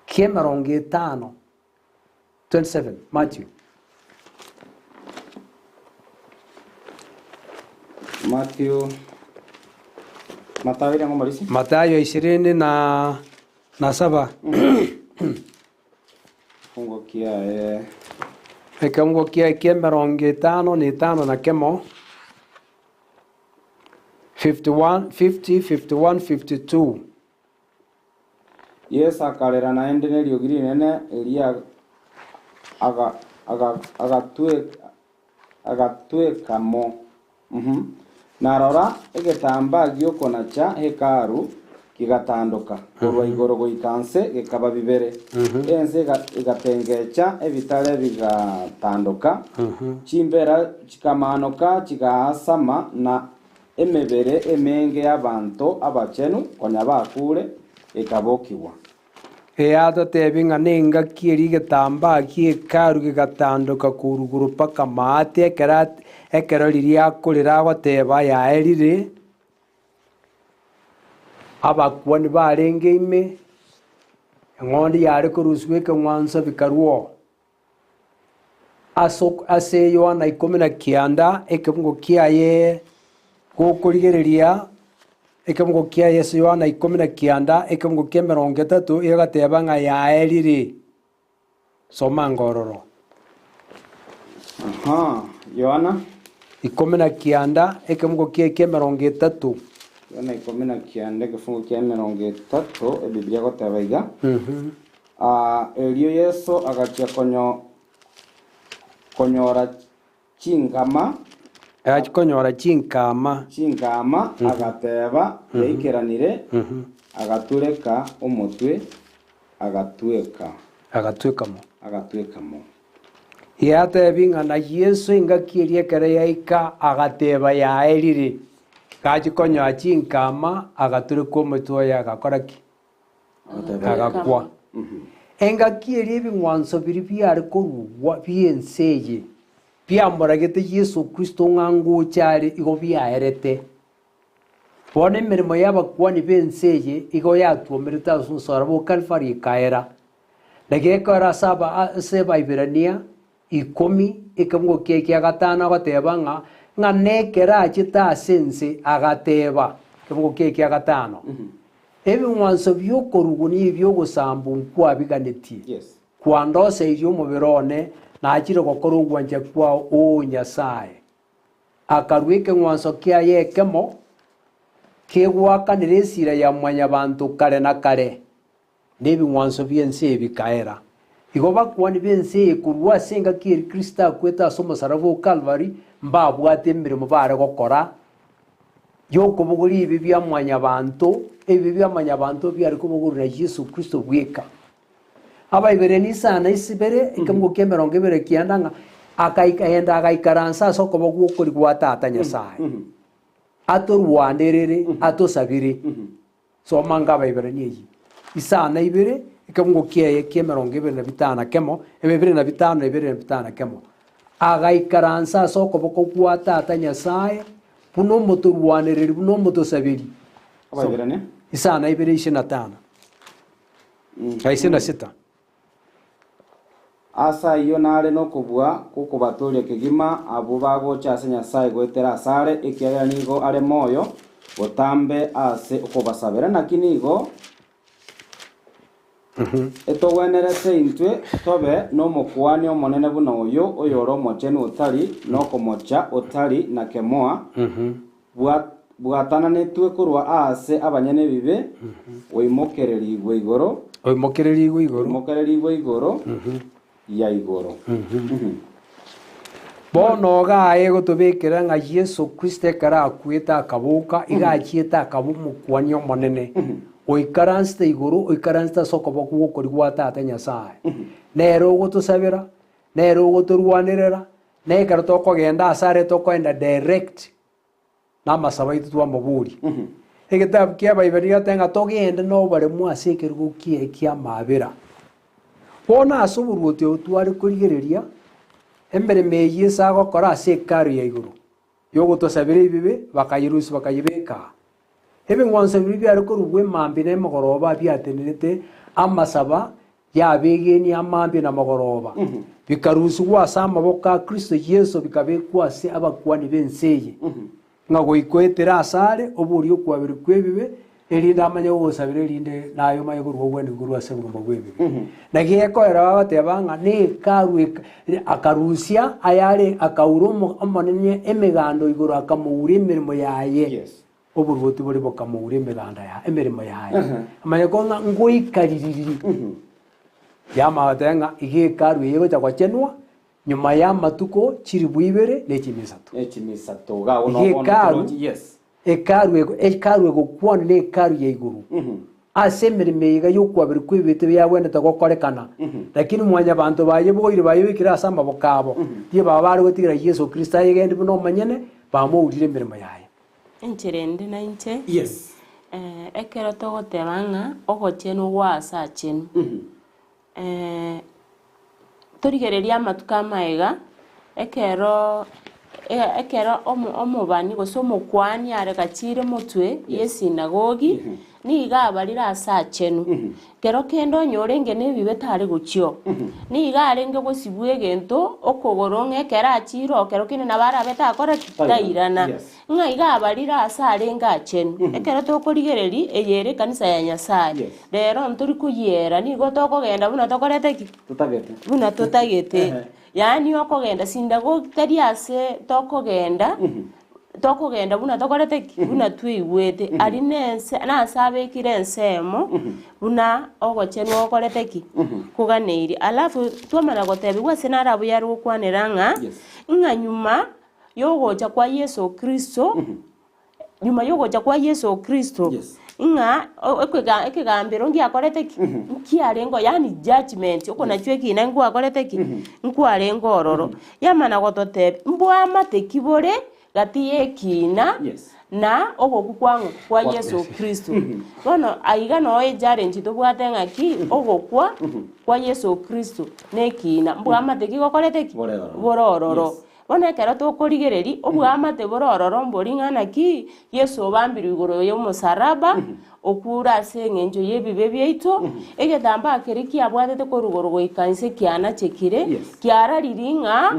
B: ki'emerongo etano, 27, Matthew.
A: Matthew, Matayo ere ng'o
B: Matayo ishirini na na saba.
A: Ekefungo kiaye.
B: Ekeungo kiaye ki'emerongo etano na etano na kemo, 51, 50, 51, 52.
A: Yeso akarera naende neriogi rinene, erio agatweka mo. Na rora, egetambaa gi'okonacha Hekalu kegatandoka korwa igoro goika nse, gekaba bibere. Ense egatengecha, ebitare bigatandoka, chimbera chikamaanoka chigaasama, na emebere emenge y'abanto abachenu konya bakure ekabokigwa.
B: Eyatotebi ng'a nengaki eria egetambaa gi'Hekalu gegatandoka korwa igoro mpaka maate, ekero ekero riria akorera agoteba yaerire, abakuani barenge ime, eng'ondi yare korusigwa ekeng'wanso bikarua oo. Ase ase Yohana ikomi na kianda ekemungo kiaye gokorigereria ekemungo kiaye ase Yohana ikomi na kianda ekemungo kia emerongo etato egateba ng'a yaerire. Soma ango ororo.
A: Aha, Yohana.
B: Ikomi na kianda ekemungo kiaye kia emerongo etato.
A: Yohana ikomi na kianda ekefungo kia emerongo etato Ebibilia egoteba iga. Erio Yeso agachia konyora chinkama.
B: Agachia konyora chinkama.
A: Chinkama, agateba, Yaikeranire, agatureka omotwe, agatweka.
B: Agatweka mo.
A: Agatweka mo.
B: Yatebia ng'a na Yeso engaki eria ekero yaika, agateba, Yaerire. Gachia konyora chinkama, agatureka omotwe oye, agakora ki? Agakwa. Engaki eria ebing'wanso biria biare korugwa bi'ense eye biamoragete Yeso Kristo ng'a ngocha are igo biaerete. Bono emeremo y'abakuani b'ense eye igo yatuomerete ase omosalaba o Kalvari ekaera. Na gekoera ase aba ase Abaibirania ikomi ekemungo kiaye kia gatano agoteba ng'a ng'a nekero achete ase ense agateba, ekemungo kiaye kia gatano, Ebing'wanso bi'okorugwa na ebi'ogosambwa nkwabiganetie, kwandoseirie omobere one, nachire gokora ogwancha kwao, O Nyasae. Akarua ekeng'wanso kiaye ekemo, kegoakanera esira ya mwanyabanto kare na kare, na ebing'wanso bi'ense eye bikaera. Igo bakuani b'ense eye korwa ase engaki eri Kristo akwete ase omosaraba o Kalvari mbabwate emeremo bare gokora y'okobogoria ebibe bia mwanyabanto, ebibe bia mwanyabanto biare kobogorwa na Yeso Kristo bweka. Abaibere isano na isibere, ekemungo kia emerongo ebere kianda ng'a akaika enda agaikaransa ase okoboko gw'okoria gwa Tata Nyasae, atorwanerere, atosabere. Soma anga Abaebrania eyio isano na ibere, ekemungo kiaye ki'emerongo ebere na bitano na kemo, ebibere na bitano na ibere na bitano na kemo. Agaikaransa ase okoboko gwa Tata Nyasae, buna omotorwanereri, buna omotosaberi.
A: Abaebrania.
B: Isano na ibere isini na tano, na isini na sita.
A: Ase ayio nare nokobua gw'okobatooria kegima abwo bagocha ase Nyasae goetera asare, ekiagera nigo are moyo botambe ase okobasabera. Naki nigo etogwenerete intwe tobe n'Omokuani omonene buna oyo, oyore omochenu otari nokomocha, otari na kemoa, bwatananetwe korwa aase abanyene ebibe, oimokererigwe igoro.
B: Oimokererigwe igoro.
A: Oimokererigwe igoro ya igoro.
B: Bono iga aye gotobekera ng'a Yeso Kristo ekero akwete akaboka, iga achiete akaba Omokuani Omonene, oikaransete igoro, oikaransete ase okoboko gw'okorio gwa Tata Nyasae. Nere ogotosabera, nere ogotorwanerera, na ekero tokogenda ase are tokoenda direct namasabo aito twamoboria. Egetabu kia Abaibani geteba ng'a togende noboremu ase ekerogo kiaye ki'amabera. Bono ase oboruoti obo tware korigereria emeremo eyio Yeso agokora ase Hekalu ya igoro, y'ogotosabera ebibe, bakayerusia bakayebeka aa. Ebing'wanso biria biare korugwa emambia na emogoroba biatenerete amasaba y'abegeni amambia na mogoroba, bikarusigwa ase amaboko a Kristo Yeso bikabekwa ase abakuani b'ense eye, ng'a goika oetere asare oborie okwaberwa kw'ebibe, erinde amanye gogosabera erinde naye omanye korua obwenerwa korwa ase obogima bw'ebibe. Naki gekoera bagoteba ng'a ne Hekalu eka akarusia ayare akaura omo omonene emegando igoro akamoura emeremo yaye.
A: Yes.
B: Oboruoti boria bokamoura emeganda ya emeremo yaye. Amanye ko ng'a ngoika ririri yamanya goteba ng'a iga Hekalu eye egocha gochenwa nyuma y'amatuko chilifu ibere ne chimisato.
A: Ne chimisato iga agwo
B: Iga
A: nobono
B: Hekalu,
A: torochi yes.
B: Hekalu ego Hekalu egokwana ne Hekalu ya igoro. Ase emeremo eye iga y'okwaberwa kw'ebinto biagwenerete gokorekana, lakini mwanyabanto baye boire bayebekire ase amaboko abo, tibaba bare gotigera Yeso Kristo ayegende buna omonyene, bamourire emeremo yaye.
C: Enchera ende nainche,
A: Yes.
C: ekero togoteba ng'a ogochenwa gwa ase achenu, torigererie amatuko amaega, ekero ekero omo- omobani gose omokuani are gachire motwe ya esinagogi, nigo abarire ase achenu. Kero kende onye orenge nebibe tare gochia oo, nigo arenge gosibwa egento okogoro ng'a ekero achiire oo kero kende nabo arabe takora ki? Tairana. Ng'a iga abarire ase arenge achenu. Ekero tokorigereria eye ere ekanisa ya Nyasaye, rero ntori koyiera nigo tokogenda buna tokorete ki? Buna totagete. Yaani okogenda sindagogi tari ase tokogenda, tokogenda buna tokorete ki? Buna tweigwete. Aria nense nase abekire ensemo buna ogochenwa gokorete ki? Koganeirie. Alafu twamana gotebiwa ase naro abwo yare gokwanera ng'a, ng'a nyuma yogocha kwa Yeso Kristo, nyuma yogocha kwa Yeso Kristo,
A: Yes.
C: ng'a o- ekega ekegambero ngiakorete ki? Nkiarenge yaani judgement, okonachwa ekina nkwakorete ki? Nkwarenge ororo. Yamana gototebia, mbwamate ki bore gati ya ekina
A: Yes.
C: na ogokwa kwa ng'o? Kwa Yeso Kristo. Bono aiga noo echallenge tobwate ng'aki, ogokwa kwa Yeso Kristo na ekina, mbwamate ki gokorete ki?
A: Bore ororo.
C: Bore ororo.
A: Yes.
C: Bono ekero tokorigereria, oboamate bore ororo mbori ng'a naki Yeso obambirwe igoro y'omosaraba, okure ase eng'encho y'ebibe biaito, egetambaa keria kiabwatete korwa igoro goika inse kianachekire,
A: Yes.
C: kiararirie ng'a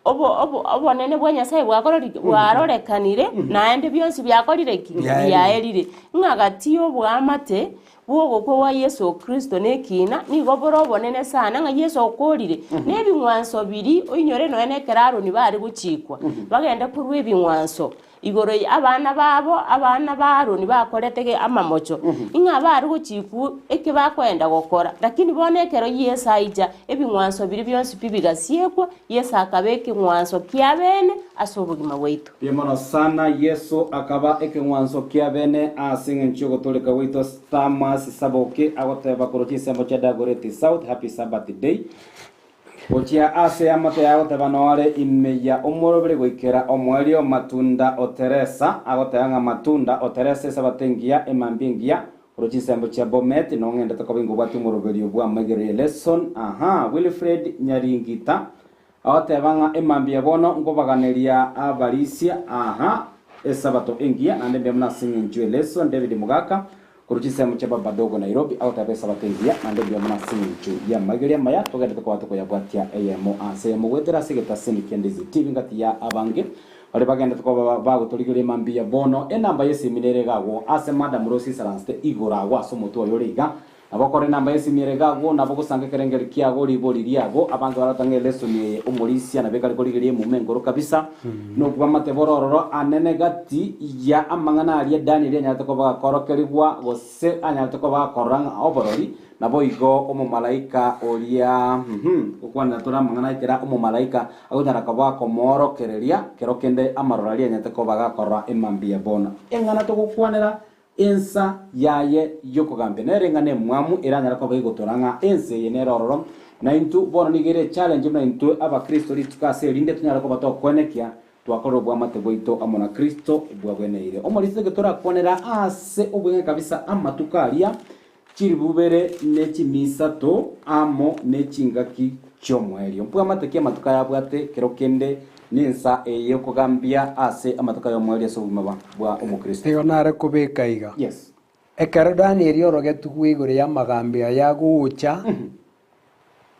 C: obo- obo- obonene bwa Nyasaye bwakorori ki? Bwarorekanire, naende bionsi biakorire ki?
B: Biaerire.
C: Biaerire. Ng'a gati y'oboamate bw'ogokwa gwa Yeso Kristo nekina nigo bore obonene sana ng'a Yeso okorire nebing'wanso biria oinyore nonya nekero Aroni bare gochikwa bagende korwa ebing'wanso igoro ya abana babo abana ba Aroni bakorete ge amamocho ing'a bare gochikwa eke bakoenda gokora lakini bono ekero Yeso aicha ebing'wanso biria bionsi pi bigasiekwa Yeso akaba ekeng'wanso kiabene ase obogima bwaito.
A: Mbuya mono sana, Yeso akaba ekeng'wanso kia bene ase engencho y'ogotooreka gwaito Thomas Saboke agoteba korwa chinsembo chia Dagoretti South Happy Sabbath Day. Gochia ase amato yaye agoteba noare ime ya omoroberi goikera omoerio Matunda o Teresa agoteba ng'a Matunda o Teresa esabato engiya emambia engiya korwa chinsembo chia Bomet nong'endete koba ingobwatia omoroberio bw'amaigerero ye lesson Aha Wilfred Nyaringita Agoteba ng'a emambia bono nkobaganeria abarisia aa Esabato engiya, naende mbuya mono ase eng'encho y'eleso. David Mogaka, korwa chinsemo chia Babadogo Nairobi, agoteba Esabato engiya, naende mbuya mono ase eng'encho y'amaigerio amaya togenderete koba tokoyabwatia eyemo ase eyemo goetera ase egetaseni kia Ndizi TV ngati ya abange baria bagenderete koba bagotorigereria emambia bono. Enamba y'esimi nere iga agwo ase Madam Rose isaransete igoro agwo ase omotwe oye ore iga. Nabo okore enamba y'esimi ere iga agwo, nabo ogosanga ekerengeri kiago, ribori riago, abanto baratang'e elesoni eye, omorisia nabo ekare korigeria emuma enkoro kabisa, nobwamate bore ororo anene gati ya amang'ana aria Danieli anyarete koba gakorokerigwa, gose anyarete koba gakorora ng'a oborori, naboigo omomalaika oria, uhum, gokwanera tore amang'ana ekera omomalaika akonyara koba akomoorokereria kero kende amaroro aria anyarete koba gakorora emambia bono. Eng'ana togokwanera Ensa yaye y'okogambia nere ng'a nemwamu eranyare koba egotora ng'a ense eye nere ororo, na intwe bono nigo ere echallenge buna intwe abakristo rituko ase erinde tonyare koba tokwenekia twakorire obwamate bwaito amo na Kristo bwabweneire. Omorisia nigo torakwanera ase obweng'e kabisa amatuko aria chiribubere ne chimisato amo ne chingaki chi'omoerio. Mbwamate ki amatuko aya abwate kero kende nensa eye y'okogambia ase amatuko aya omoerio ase obogima bwa omokristo?
B: Nigo nare kobeka iga,
A: Yes.
B: Ekero Danieli orogetigwe igoro y'amagambi aya agocha,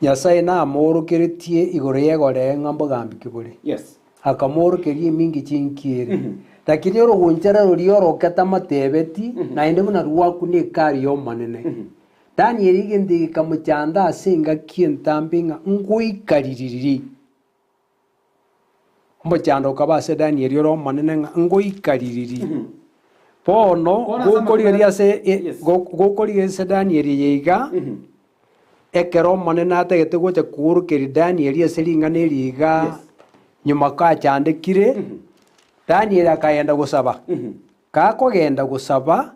B: Nyasae namoorokeretie igoro y'egoree ng'a mbogambi ki bore.
A: Yes.
B: Akamoorokeria emingichi enkiere. Lakini orogonchera roria orokete amatebeti, naende buna rwakuna Hekalu y'Omonene. Danieli egento gekamochanda ase engaki entambe ng'a ngoika ririri. Omochando okaba ase Danieli ore omonene ng'a ngoika ririri. Bono
A: Bono ase
B: gokorigereria ase
A: amatuko Yes.
B: gokorigereria ase Danieli eye iga, ekero Omonene atagete gocha koorokeria Danieli ase ring'ana eri iga,
A: Yes.
B: nyuma kachandekire, Danieli akagenda gosaba. Gakogenda gosaba,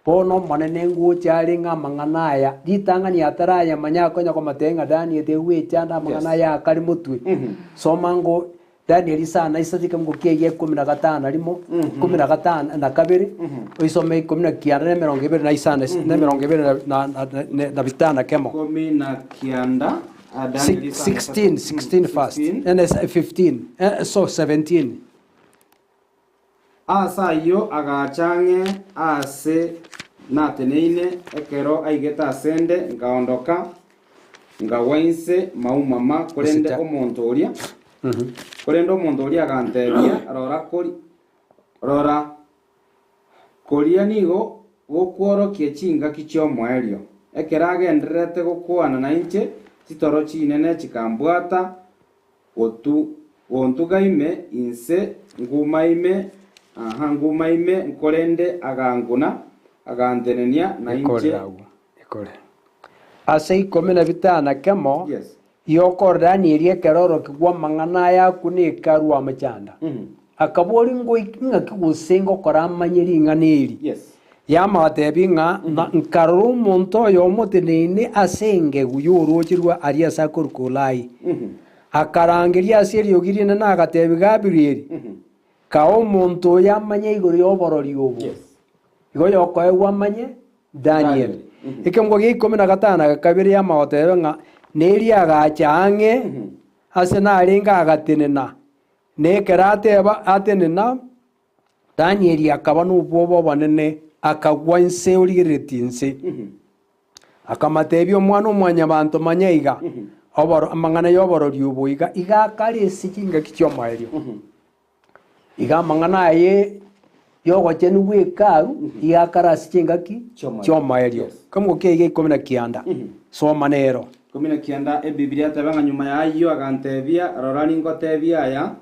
B: Bono Omonene ngocha are ng'a amang'ana aya, ritang'ani atarayamanya akonya komatebia ng'a Daniel tegwechanda amang'ana
A: Yes.
B: aya akare motwe. Soma ngo Daniel isano na isato ekemungo kiaye ikomi na gatano na rimo, ikomi na gatano na kabere, oisome ikomi na kianda na emerongo ebere na isano na emerongo ebere na na na na bitano na kemo.
A: Ikomi na kianda, ah, Daniel isano na isato.
B: 16, 16 first,
A: 16.
B: and 15, eh, so 17.
A: Ase ayio agacha ang'e aase nateneine, ekero aigete asende nkaondoka, nkagwa inse maumama, korende omonto oria, korende omonto oria agantebia, Rora, kori, rora, koria nigo gokworokia chingaki chi'omoerio. Ekero agendererete gokwana nainche, chitoro chinene chikambwata, Gontuga ime inse nguma ime, aha, nguma ime, nkorende aganguna, agantenenia, na inche.
B: Ekorera agwo, ekore. Ase ikomi na bitano na kemo,
A: Yes.
B: yokorora Danieli ekero orokigwa amang'ana aya akwo na Hekalu amochanda. Akaboria, Ngoika ng'aki gose ngokora amanye ring'ana eri?
A: Yes.
B: Yamabatebia ng'a, Na nkarora omonto oyomo oteneine ase engegu y'orooche rwa aria ase akorokwa Ulai. Akarangeria ase eriogi rinene agatebia Gabirieli, Kaa omonto oyo amanye igoro y'oborori obo. Igo yokoegwa amanye Danieli. Ekemungo gia ikomi na gatano na kabere yamagotebia ng'a Neri agacha ang'e ase narenge agatenena, na ekero ateba atenena, Danieli akaba nobwoba obonene, akagwa inse origereretie inse. Akamatebia Omwana-o-mwanyabanto, Manya iga, oboro amang'ana y'oborori obo iga iga akare ase chingaki chi'omoerio. Iga amang'ana aye y'ogochenigwa Hekalu iga akare ase chingaki chi'omoerio. Kemogo kia iga ikomi na kianda, soma nero.
A: Ikomi na kianda, Ebibilia eteba ng'a nyuma y'ayio agantebia, Rora ningotebie aya,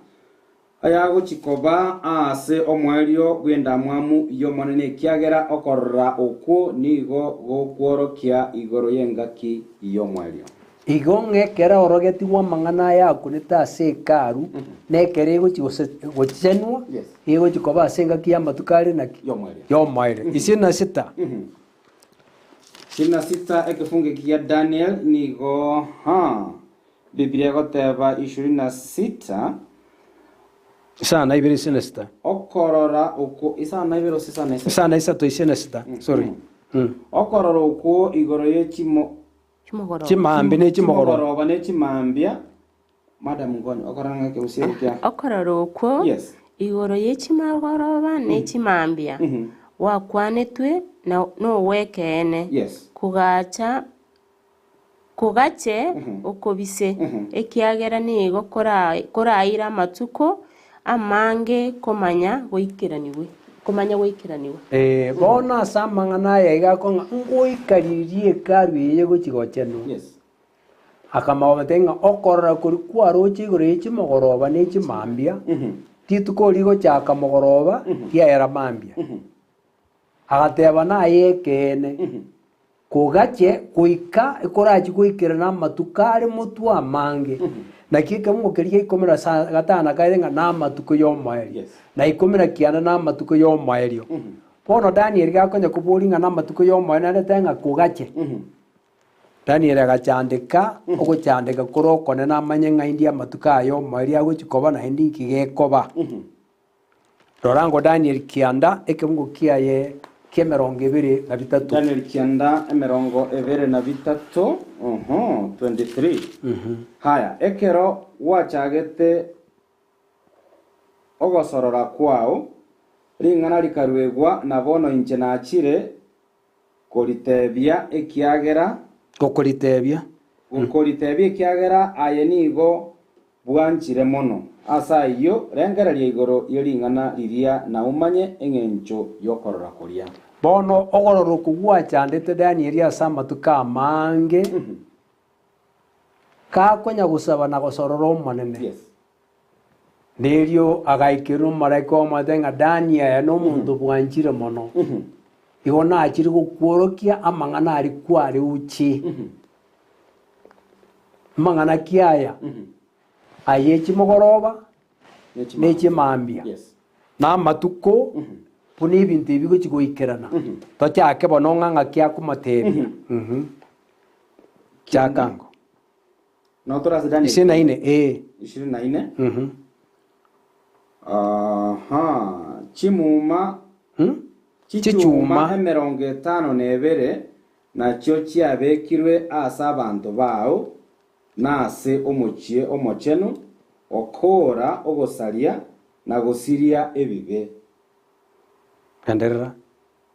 A: Ayagochia koba aase omoerio bw'endamwamu y'Omonene, ekiagera okorora okwo nigo gokworokia igoro y'engaki y'omoerio.
B: Igo ng'a ekero aorogetigwe amang'ana aya akunete ase Hekalu, na ekero egochia gochenwa, egochia koba ase engaki y'amatuko are naki? Y'omoerio. Isini na sita.
A: Isini na sita ekefungo eki gia Daniel nigo Biblia egoteba ishirini na sita.
B: Isano na ibere isini na sita.
A: Okorora okwo isano na ibere gose isano na isato?
B: Isano na isato isini na sita, sorry.
A: Okorora okwo igoro ye chimo
C: Chimogoroba.
B: Chimambia ne chimogoroba.
A: Chimogoroba ne chimambia. Madam nkonye okorora ng'a ekegusii eke kia.
C: Okorora okwo
A: Yes.
C: igoro ye chimogoroba ne chimambia gwakwanetwe na nogw'ekeene,
A: Yes.
C: kogacha Kogache okobise, ekiagera nigo koraire amatuko amange komanya goikeranigwe. Komanya goikeranigwa.
B: Ee, bono ase amang'ana aya iga akong'a ngoika riria Hekalu eye gochia gochenwa.
A: Yes.
B: Akamanya ng'a okorora koria kwaroche igoro ye chimogoroba ne chimambia, rituko rigochaka mogoroba riaera mambia. Agateba naye ekeene, kogache goika ekorachi goikerana amatuko are motwe amange. Naki ekemungo keria gia ikomi na sa- gatano na kaere ng'a namatuko y'omoerio,
A: Yes.
B: na ikomi na kianda namatuko y'omoerio. Bono Danieli gakonya koboria ng'a namatuko y'omoerio naende tebe ng'a kogache. Danieli agachandeka, ogochandeka kore okonene amanye ng'a indi amatuko aya y'omoerio agochia koba naende inki gekoba. Rora ngo Danieli kianda ekeungo kiaye ki'emerongo ebere na bitato.
A: Daniel kianda emerongo ebere na bitato, oho, 23. Haya, ekero gwachagete ogosorora kwao, ring'ana rikaruegwa, na bono inche nachire koritebia, ekiagera.
B: Gokoritebia.
A: Gokoritebia, ekiagera aye nigo bwanchire mono. Ase ayio, rengereria igoro ye ring'ana riria na omanye engencho y'okorora koria.
B: Bono okorora okwo gwachandete Danieli ase amatuko amange, gakonya gosaba na gosorora Omonene.
A: Yes.
B: Nerio agaikerwa omomalaika omote ng'a Daniel nomonto bwanchire mono. Igo nachire gokworokia amang'ana aria kware uche. Amang'ana ki aya? Aye chimogoroba ne chimambia, na amatuko buna ebinto ebi bigochia goikerana. Tochake bono ng'a ng'aki akomotebia. Chaka ango.
A: Notore ase Daniel
B: Ishirini na ine, ee.
A: 24. Aha, chimuma chichuma
B: Chichuma.
A: emerongo etano na ebere nachio chiabekirwe ase abanto bao, na ase omochie omochenu, okoora ogosaria na gosiria ebibe.
B: Genderera.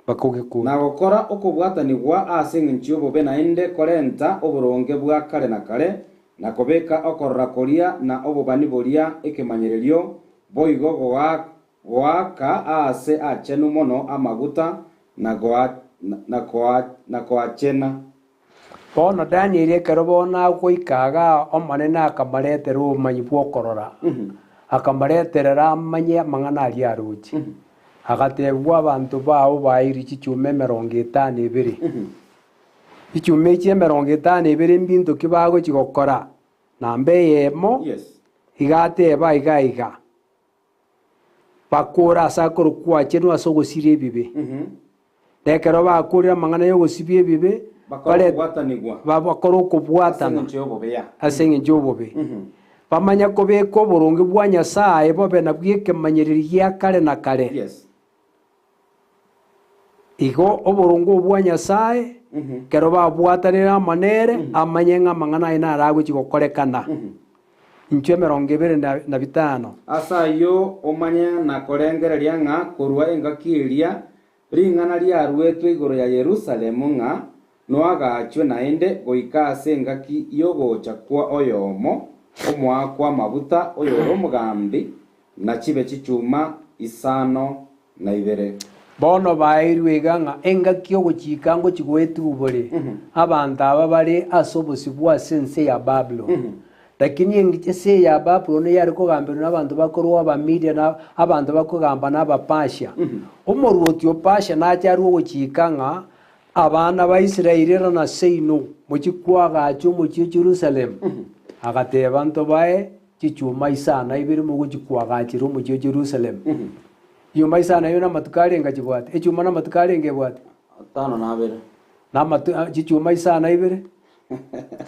B: Bakogekura.
A: Na gokora okobwatanigwa ase engencho y'obobe naende korenta oboronge bwa kare na kare, na kobeka okorora koria na obobani boria ekemanyererio, boigo goaka aase aachenu mono amaguta na koachena.
B: Bono Danieli ekero bono agoika igaa, Omonene akamoretera obomanyi bw'okorora, akamoreterera amanye amang'ana aria aroche. Agatebigwa abanto bao baeirwe chichuma emerongo etano ebere. Chichuma echi emerongo etano ebere mbinto ki bagochia gokora? Namba eyemo iga ateba iga iga, Bakore ase akorokwa achenu ase ogosiria ebibe. Na ekero bakorire amang'ana y'ogosibia ebibe,
A: Bakore okobwatanigwa.
B: bakore okobwatana
A: Ase engencho y'obobe ya.
B: ase engencho y'obobe. Bamanye kobeka oboronge bwa Nyasae bobe nabwo ekemanyererio gia kare na kare.
A: Yes.
B: Igo oboronge obwo bwa Nyasae, ekero babwatanire amo nere, amanye ng'a amang'ana aye naro agochia gokorekana. Inchuo emerongo ebere na bitano.
A: Ase ayio omanye na korengereria ng'a korwa engaki eria ring'ana riaruetwe igoro ya Yerusalemu ng'a noagachwe naende goika ase engaki y'ogocha kwa oyomo omoakwa amaguta oyore omogambi, na chibe chichuma isano na ibere.
B: Bono baeirwe iga ng'a engaki y'ogochika ngochia goetigwa bore abanto aba bare ase obosibwa ase ense ya Babuloni. Lakini ense ya Babuloni yare kogamberwa nabanto bakorwa Abamedia na abanto bakogamba na Abapersia. Omorwoti o Persia nache arue ogochika ng'a abana ba Israeli erana seino mochie koagacha omochie o Jerusalemu. Agateba ntobae chichuma isano ibere mogochia koagachera omochie o Jerusalemu. Chichuma isano ibere namatuko arenge chibwate? Echuma namatuko arenge ebwate?
A: Atano na abere.
B: Namatu chichuma isano ibere?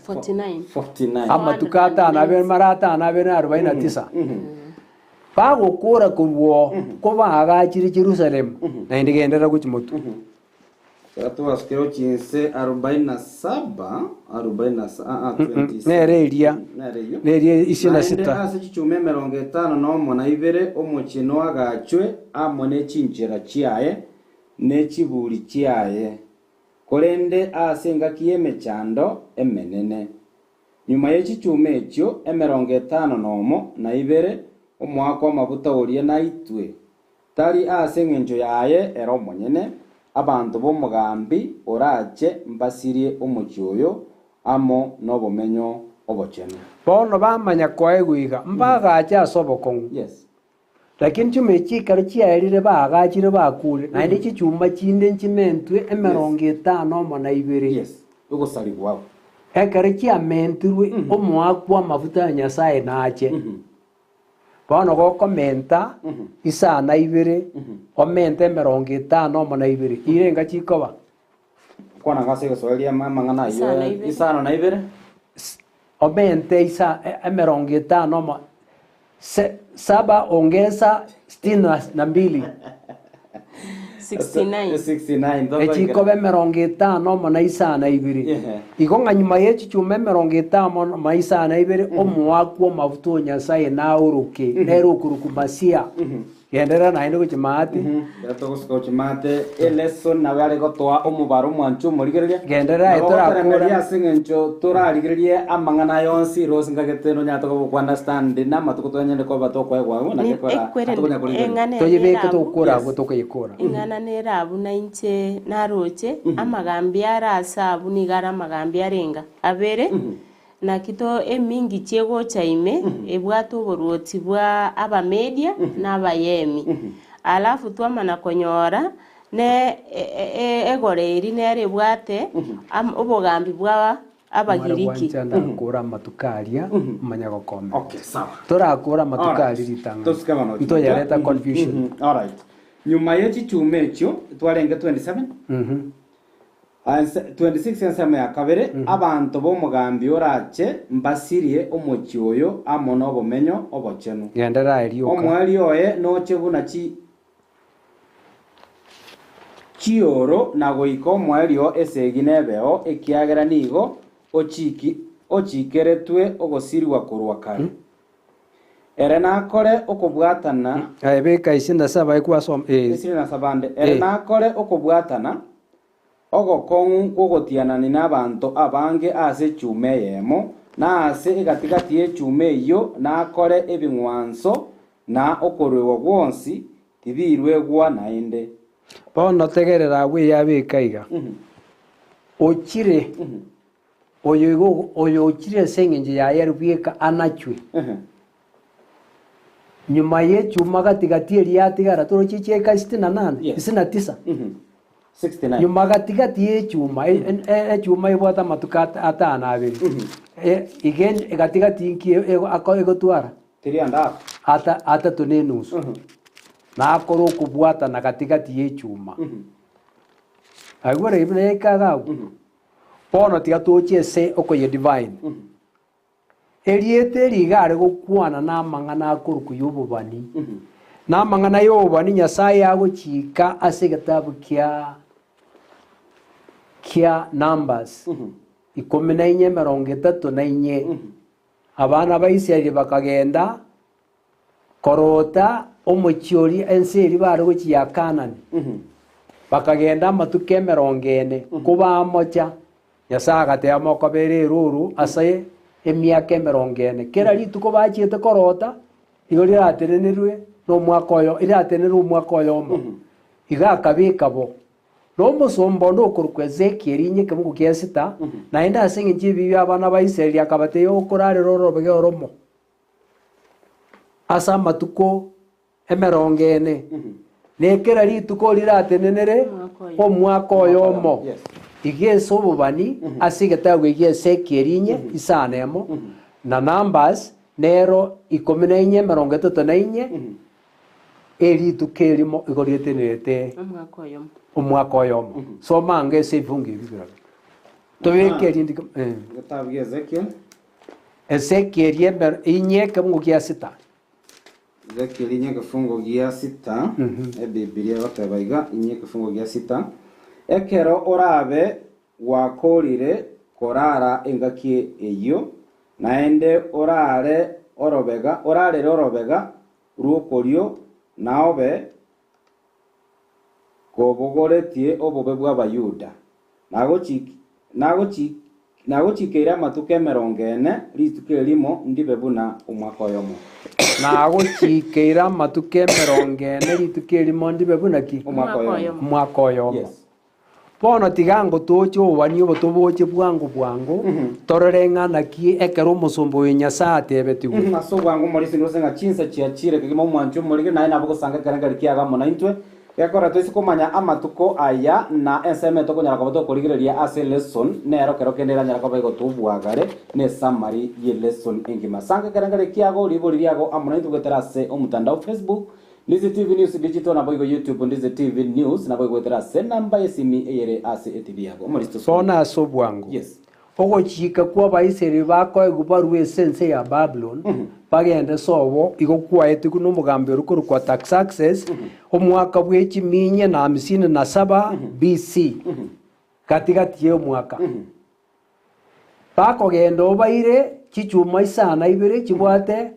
C: 49.
A: 49.
B: Amatuko atano abere mara atano abere na arobaini na tisa. Bagokora korwa oo, kobaagachire Jerusalemu, naende genderera gochia motwe.
A: Ekero twasukire gochia inse arobaini na saba, arobaini na sa- ah, ah, 27.
B: Nere eria.
A: Nere eyio.
B: Neria isini na
A: Naende
B: sita.
A: ase chichuma emerongo etano nomo na ibere omochie noagachwe amo ne chinchera chiaye ne chiburi chiaye, korende ase engaki y'emechando emenene. Nyuma ye chichuma echio emerongo etano nomo na ibere omoakwa amaguta oria naitwe. Tari ase engencho yaye ere omonyene, abanto b'omogambi orache mbasirie omochie oyo amo nobomenyo obochenu.
B: Bono bamanya koegwa iga, mbagache ase obokong'u.
A: Yes.
B: Lakini chuma echi ekero chiaerire baagachire bakuure, naende chichuma chinde nchimentwe emerongo etano omo na ibere.
A: Yes. Ogosarigwa agwo.
B: Ekero chiamentirwe, omoakwa amafuta ya Nyasae nache. Bono gokomenta isana ibere, omente emerongo etano omo na ibere, irenga chikoba?
A: Kwana ase egeswahili amang'ana ayio
C: Isano na ibere.
A: isano na ibere.
B: Omente isa emerongo etano omo se, saba ongeza sitini na mbili.
C: 69.
A: 69
B: Echikoba emerongo etano omo na isano ibere.
A: Ehe.
B: Igo ng'a nyuma ye chichuma emerongo etano omo na isano ibere, omoakwa omafuta o Nyasaye naoroke, nere okorokwa Masia. Genderera naende gochia maate.
A: Ekero togosuka gochia maate, elesson nabo yare gotoa omobaro omwancho omorigereria.
B: Genderera aye
A: Nabo
B: torakora.
A: ogotoremereria ase eng'encho torarigererie amang'ana aya onsi rose nkagete nonyarete koba okounderstand na amatuko twanyarire koba tokoegwa agwo naki ekora atokonya korigereria.
C: Eng'ana
B: Toyebeke
C: erabu
B: togokora
A: Yes.
B: abwo tokoyekora.
C: Eng'ana nere abwo na inche naroche, amagambi are ase abwo nigo are amagambi arenga abere, Naki to emingichi egocha ime ebwate oboruoti bwa Abamedia na Abayemi. Alafu twamana konyora ne egora eri nere ebwate obogambi bwa
B: Mware
C: Abagiriki.
B: gwancha ndakore amatuko aria manya gokomenta.
A: Okay, sawa.
B: Torakore amatuko
A: Alright.
B: aria ritang'ani.
A: Tosike bono
B: Ntoyareta
A: Mhm,
B: confusion.
A: mhm, Alright. Nyuma ye chichuma echio twarenge 27
B: Mhm.
A: Ase 26 ensemo ya kabere, abanto b'omogambi orache mbasirie omochie oyo amo nobomenyo obochenu.
B: Genderera aye rioka.
A: Omoerio oye noche buna chi chioro na goika omoerio esegi nebeo, ekiagera nigo ochiki ochikeretwe ogosirigwa korwa kare. Ere nakore okobwatana.
B: Aye beka ise na saba ekwasoma eh.
A: Isire na sabande. Ere
B: Eh.
A: nakore okobwatana ogokong'u kw'ogotianania nabanto abange ase echuma eyemo, na ase egati-gati y'echuma eyio nakore ebing'wanso na okoruegwa gwonsi tibiruegwa naende.
B: Bono tegerera agwo eyabeka iga, Ochire Oyo igo oyo ochire ase engencho yaye ere bweka anachwe. Nyuma y'echuma gati gati eria yatigara toroche chieka sitini na nane,
A: Yes.
B: sitini na tisa.
A: 69.
B: Nyuma gati gati y'echuma e- e- e- echuma ebwate amatuko at- atano abere. E- iga en- gati gati inki e- ego- ako- egotwara?
A: Three and half.
B: Ata atato na enusu. Nakore okobwatana gati gati y'echuma. Aigure ore buna yaika iga abwo. Bono tiga toche ase okoyia divine. Erieta eri iga are gokwana namang'ana akorokwa y'obobani. Namang'ana y'obobani Nyasaye agochika ase egetabu kia kia Numbers ikomi na inye emerongo etato na inye. Abana ba Israeli bakagenda Korota omochie oria ense eria bare gochia ya Kaanani, bakagenda amatuko emerongo ene, kobamocha, Nyasae agateba mokobera erooro ase emiaka emerongo ene. Kera rituko bachiete korota, igo riratenenerwe nomwaka oyo riratenenerwe omwaka oyomo. Iga akabeka bo. Na omosomba onde okorokwa Ezekieli inye ekebugu gia sita, naende ase engencho y'ebibe bi'abana ba Israeli akabatebia okorarera orobega oromo. Ase amatuko emerongo ene, na kera rituko riratenenere omwaka oyomo, iga ase obobani ase egetabu egia Ezekieli inye isano emo, na Numbers nero ikomi na inye emerongo etato na inye, erituko erimo igo rietenerete omwaka oyomo. Soma ango ase ebifungu ebi birobio. Tobeke erinde eh.
A: Egetabu gia Ezekiel.
B: Ezekieli emero inye ekefungo gia sita.
A: Ezekieli inye ekefungo gia sita, Ebibilia egoteba iga, inye ekefungo gia sita, Ekero orabe gwakoorire korara engaki eyio, naende oraare orobega, orarere orobega rw'okorio, naobe kobogoretie obobe bw'Abayuda, nagochikeire amatuko emerongo ene, rituko erimo ndibe buna omwaka oyomo.
B: Nagochiikeire amatuko emerongo ene rituko erimo ndibe buna ki?
A: Omwaka
C: Omwaka
A: oyomo.
C: oyomo.
B: Omwaka oyomo.
A: Yes.
B: Bono tiga ngotoche obobani obo toboche bwango bwango, torore ng'a naki ekero omosomba oyo Nyasae atebetigwe.
A: Ase obwango omorisia ndose ng'a chinsa chiachire kegima omwanchi omorige, naye nabo gosanga ekerengerio kiago amo naintwe. Gekora toise komanya amatuko aya na ensemo etokonyara koba tokorigereria ase lesson, nero kero kende eranyare koba egotobwagare ne summary ye lesson engima. Sanga ekerengerio kiago, ribori riago amo naintwe goetera ase omotandao Facebook, Ndizi TV News Digital naboigo YouTube Ndizi TV News naboigo goetera ase enamba y'esimi eyere ase etv yago. Omorisia tosome.
B: Bono ase obwango,
A: Yes.
B: ogochika kw'Abaisraeli bakoegwa barue ase ense ya Babuloni, bagende sobo, igo kwaetigwe nomogambi oria okorokwa Artaxerxes, omwaka bwe chiminya na hamsini na saba BC, gati-gati y'omwaka. Bakogenda obaire chichuma isano ibere chibwate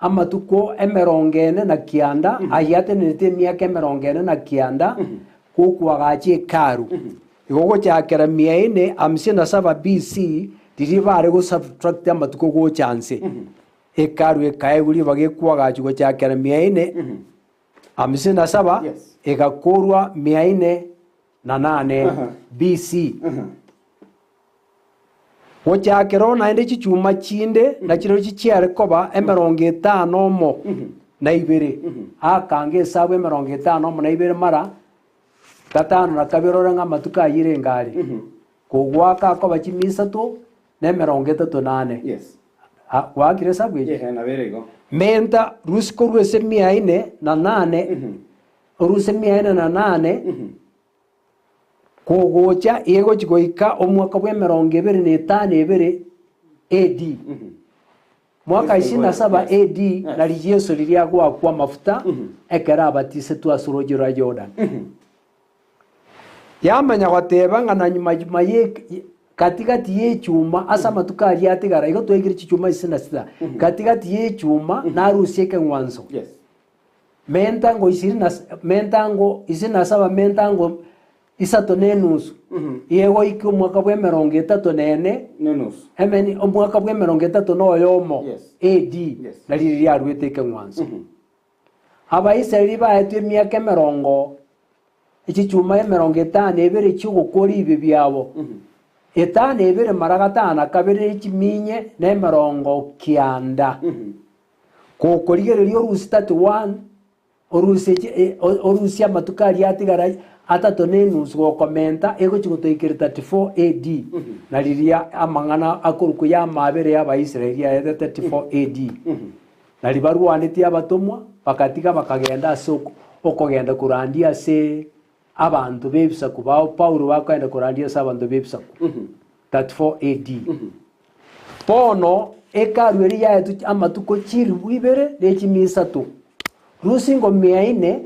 B: amatuko emerongo ene na kianda, ayio atenenerete emiaka emerongo ene na kianda, gokwagacha Hekalu. Igo gochakera mia ene hamsini na saba BC, riria bare gosubtract amatuko gocha nse, Hekalu ekaegwa ribaga ekwagachwa gochakera mia ene hamsini na saba, egakorwa mia ene na nane BC. Gochakera oo naende chichuma chinde nachirochio chiare koba emerongo etano omo na ibere. Akanga esabu emerongo etano omo na ibere mara gatano na kabere ore ng'a amatuko ayio renge are. Kogoaka akoba chimia isato na emerongo etato na ane.
A: Yes.
B: Ah, gwakire esabu eye?
A: Ehe, nabo ere igo.
B: Menta rusi korwa ase mia ine na nane, orusie mia ine na nane, Kogocha egochia goika omwaka bw'emerongo ebere na etano ebere AD. Mwaka isini na saba AD nari Yeso riria agoakwa amafuta ekero abatisetwe ase orooche rwa Jordan. Yamanya goteba ng'a na nyuma nyuma ye gati gati y'echuma ase amatuko aria atigara igo twaikire chichuma isini na sita gati gati y'echuma narusie ekeng'wanso.
A: Yes.
B: Mentango isiri na mentango isini na saba mentango isato na enusu, egoika omwaka bw'emerongo etato na ene,
A: Nenusu.
B: emeni omwaka bw'emerongo etato na oyomo
A: Yes.
B: AD,
A: Yes.
B: na riria riaruete ekeng'wanso. Abaisraeli baetwe emiaka emerongo echichuma emerongo etano ebere chi'ogokora ebibe biabo, etano ebere mara gatano na kabere chiminye na emerongo kianda. Gokorigereria orusie 31, orusie chi- e- o- orusie amatuko aria atigara atato na enusu gokomenta egochia gotoikera 34 AD, na riria amang'ana akorokwa y'amaabera y'Abaisraeli aete 34 AD. Nari barwanetie abatomwa, bagatiga bakagenda ase oko- okogenda korandia ase abanto b'ebisaku bao Paulo bakogenda korandia ase abanto b'ebisaku. 34 AD. Bono Hekalu eria yaetwe amatuko chilifu ibere ne chimia isato, rusingo mia ine,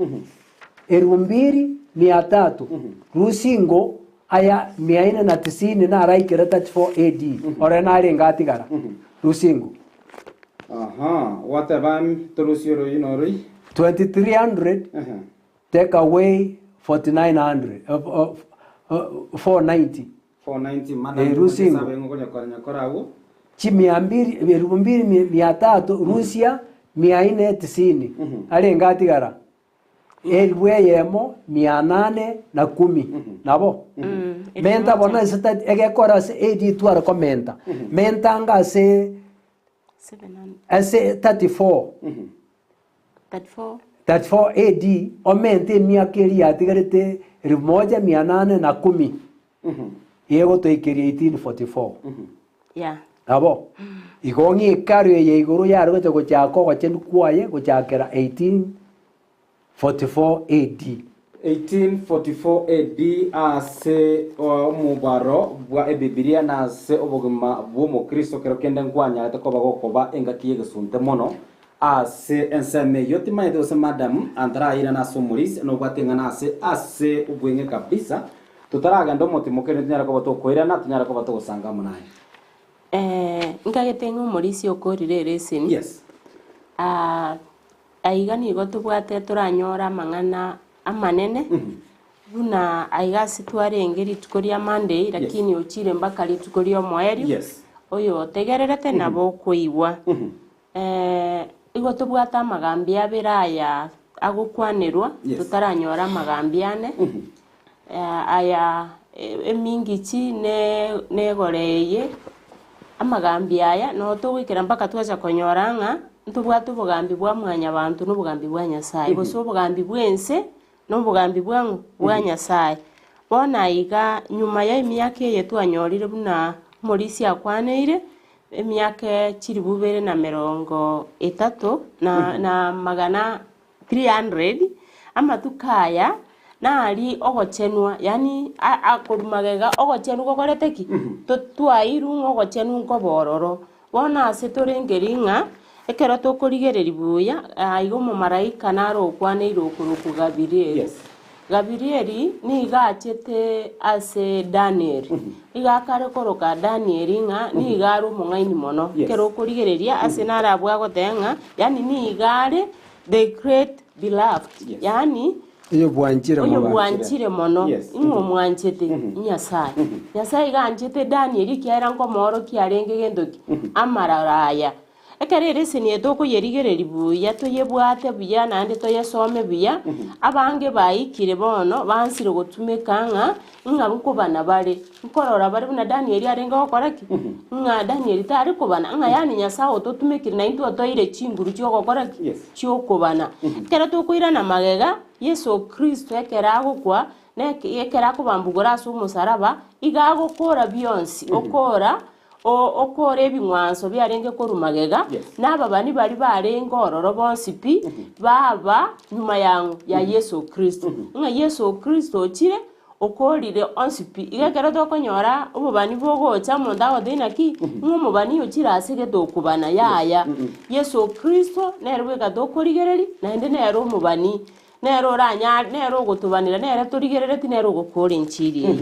B: elfu mbili mia tatu, rusingo aya mia ine na tisini naraikere 34 AD, ore narenge atigara, rusingo.
A: Aha, gwateba torusie oroi na oroi.
B: 2300
A: Ehe.
B: take away 4900, 490.
A: 490 mana
B: Eh, rusingo.
A: sabe ng'okonya kora agwo.
B: Chimia mbili, elfu mbili mia, mia tatu, rusia mia ine tisini. Arenge atigara elfu eyemo mia nane na kumi. Nabo menta bono ase ta- egekora ase AD tware komenta mentanga ase
C: 734
B: ase 34 34 AD omente emiaka eria yatigarete elfu moja mia nane na kumi egotoikeria 1844.
C: Yeah.
B: Nabo igo ng'a hekalu eye igoro yare gocha gochaka ogochenu kwaye gochakera 1844 AD.
A: 1844 AD ase omobaro bwa Ebibilia na ase obogima bw'Omokristo kero kende nkwanyarete koba gokoba engaki y'egesunte mono ase ensemo eyio. Timanyeti gose madam antarairana ase omorisia nobwate ing'ana ase ase obweng'e kabisa. Totaragenda omotimoke erinde tonyare koba tokoirana, tonyare koba togosanga amo naye.
C: Eh, nkagete ng'a omorisia okorire ereseni.
A: Yes.
C: Ah, aiga nigo tobwate toranyore amang'ana amanene, buna aiga ase twarenge rituko ria Monday, lakini ochire mpaka rituko ria omoerio,
A: Yes.
C: oyo otegererete nabo okoigwa. Eh, Igo tobwate amagambi abere aya agokwanerwa,
A: Yes.
C: totaranyora amagambi ane, aya emingichi ne negore eye, amagambi aya noo togoikera mpaka twacha konyora ng'a ntobwate obogambi bwa mwanyabanto na obogambi bwa Nyasaye, gose obogambi bwa ense na obogambi bwa ng'o? Bwa Nyasaye. Bono aiga nyuma ya emiaka eye twanyorire buna omorisia akwaneire, Emiaka chilifu ibere na merongo etato na na amagana 300, amatuko aya nari ogochenwa, yaani a- a korwa magega ogochenwa gokorete ki? To- Twairwe ng'a ogochenwa nkoba ororo. Bono ase torengeri ng'a, ekero tokorigereria buya, aiga omomalaika naro okwaneire okorokwa Gabirieli.
A: Yes.
C: Gabirieli nigo achete ase Danieli. Nigo akare koroka Danieli ng'a nigo are omong'aini mono.
A: Yes.
C: Ekero okorigereria ase naro abwo agoteba ng'a yaani nigo are the great beloved,
A: Yes.
C: yaani
B: Oyobwanchire mono.
C: oyobwanchire mono,
A: Yes.
C: ing'o omwanchete? Nyasae. Nyasae iga anchete Danieli ekiagera nkomoorokia arenge gento ki? Amararo aya. Ekero ereseni eye tokoyerigereria buya, toyebwate buya naende toyesome buya, abange baikire bono bansire gotumeka ng'a ng'a nkobana bare, nkorora bare buna Danieli arenge gokora ki? Ng'a Danieli tare kobana, ng'a yaani Nyasaye ototumekire naintwe otoire chinguru chiogokora ki?
A: Yes.
C: Chiokobana. Ekero tokoirana magega, Yeso Kristo ekero agokwa, na ekero akobambugora ase omosaraba, iga agokora bionsi, okora Okore ebing'wanso biarenge korwa magega, na ababani baria barenge ororo bonsi pi, baba nyuma yang'o? Ya Yeso Kristo. Ng'a Yeso Kristo ochire, okorire onsi pi. Iga ekero tokonyora obobani bogocha, omonto agotebia naki, ng'a omobani ochire ase gete okobana, yaya. Yeso Kristo nere bweka tokorigereria, naende nere omobani, nere oranyare, nere ogotobanera, nere torigerereti, nere ogokora enchiri eye.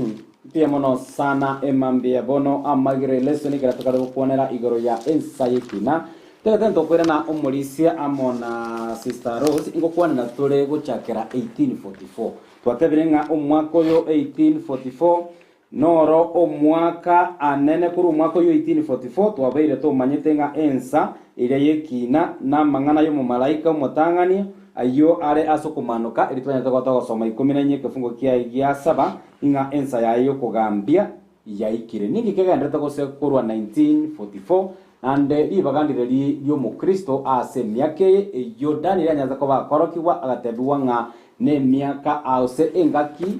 A: Mbuya mono sana emambia bono amagire lesson ekero tokare gokwanera igoro ya ensa yekina. Togete ntokoirana omorisia amo na sister Rose ngokwanera tore gochakera 1844. Twatebire ng'a omwaka oyo 1844 noro omwaka anene korwa omwaka oyo 1844 twabeire tomanyete ng'a ensa eria yekina na amang'ana yomomalaika omotang'ani ayio are ase okomanoka erio twanyarete goeta gosoma ikomi na inye ekefungo kiaye gia saba Ng'a ensa yaye y'okogambia yaikire. Ninki kegenderete gose korwa 1944, naende ribaga ndire ri ri'Omokristo ase emiaka eye eyio Danieli anyarete koba akorokigwa agatebigwa ng'a nemiaka ase engaki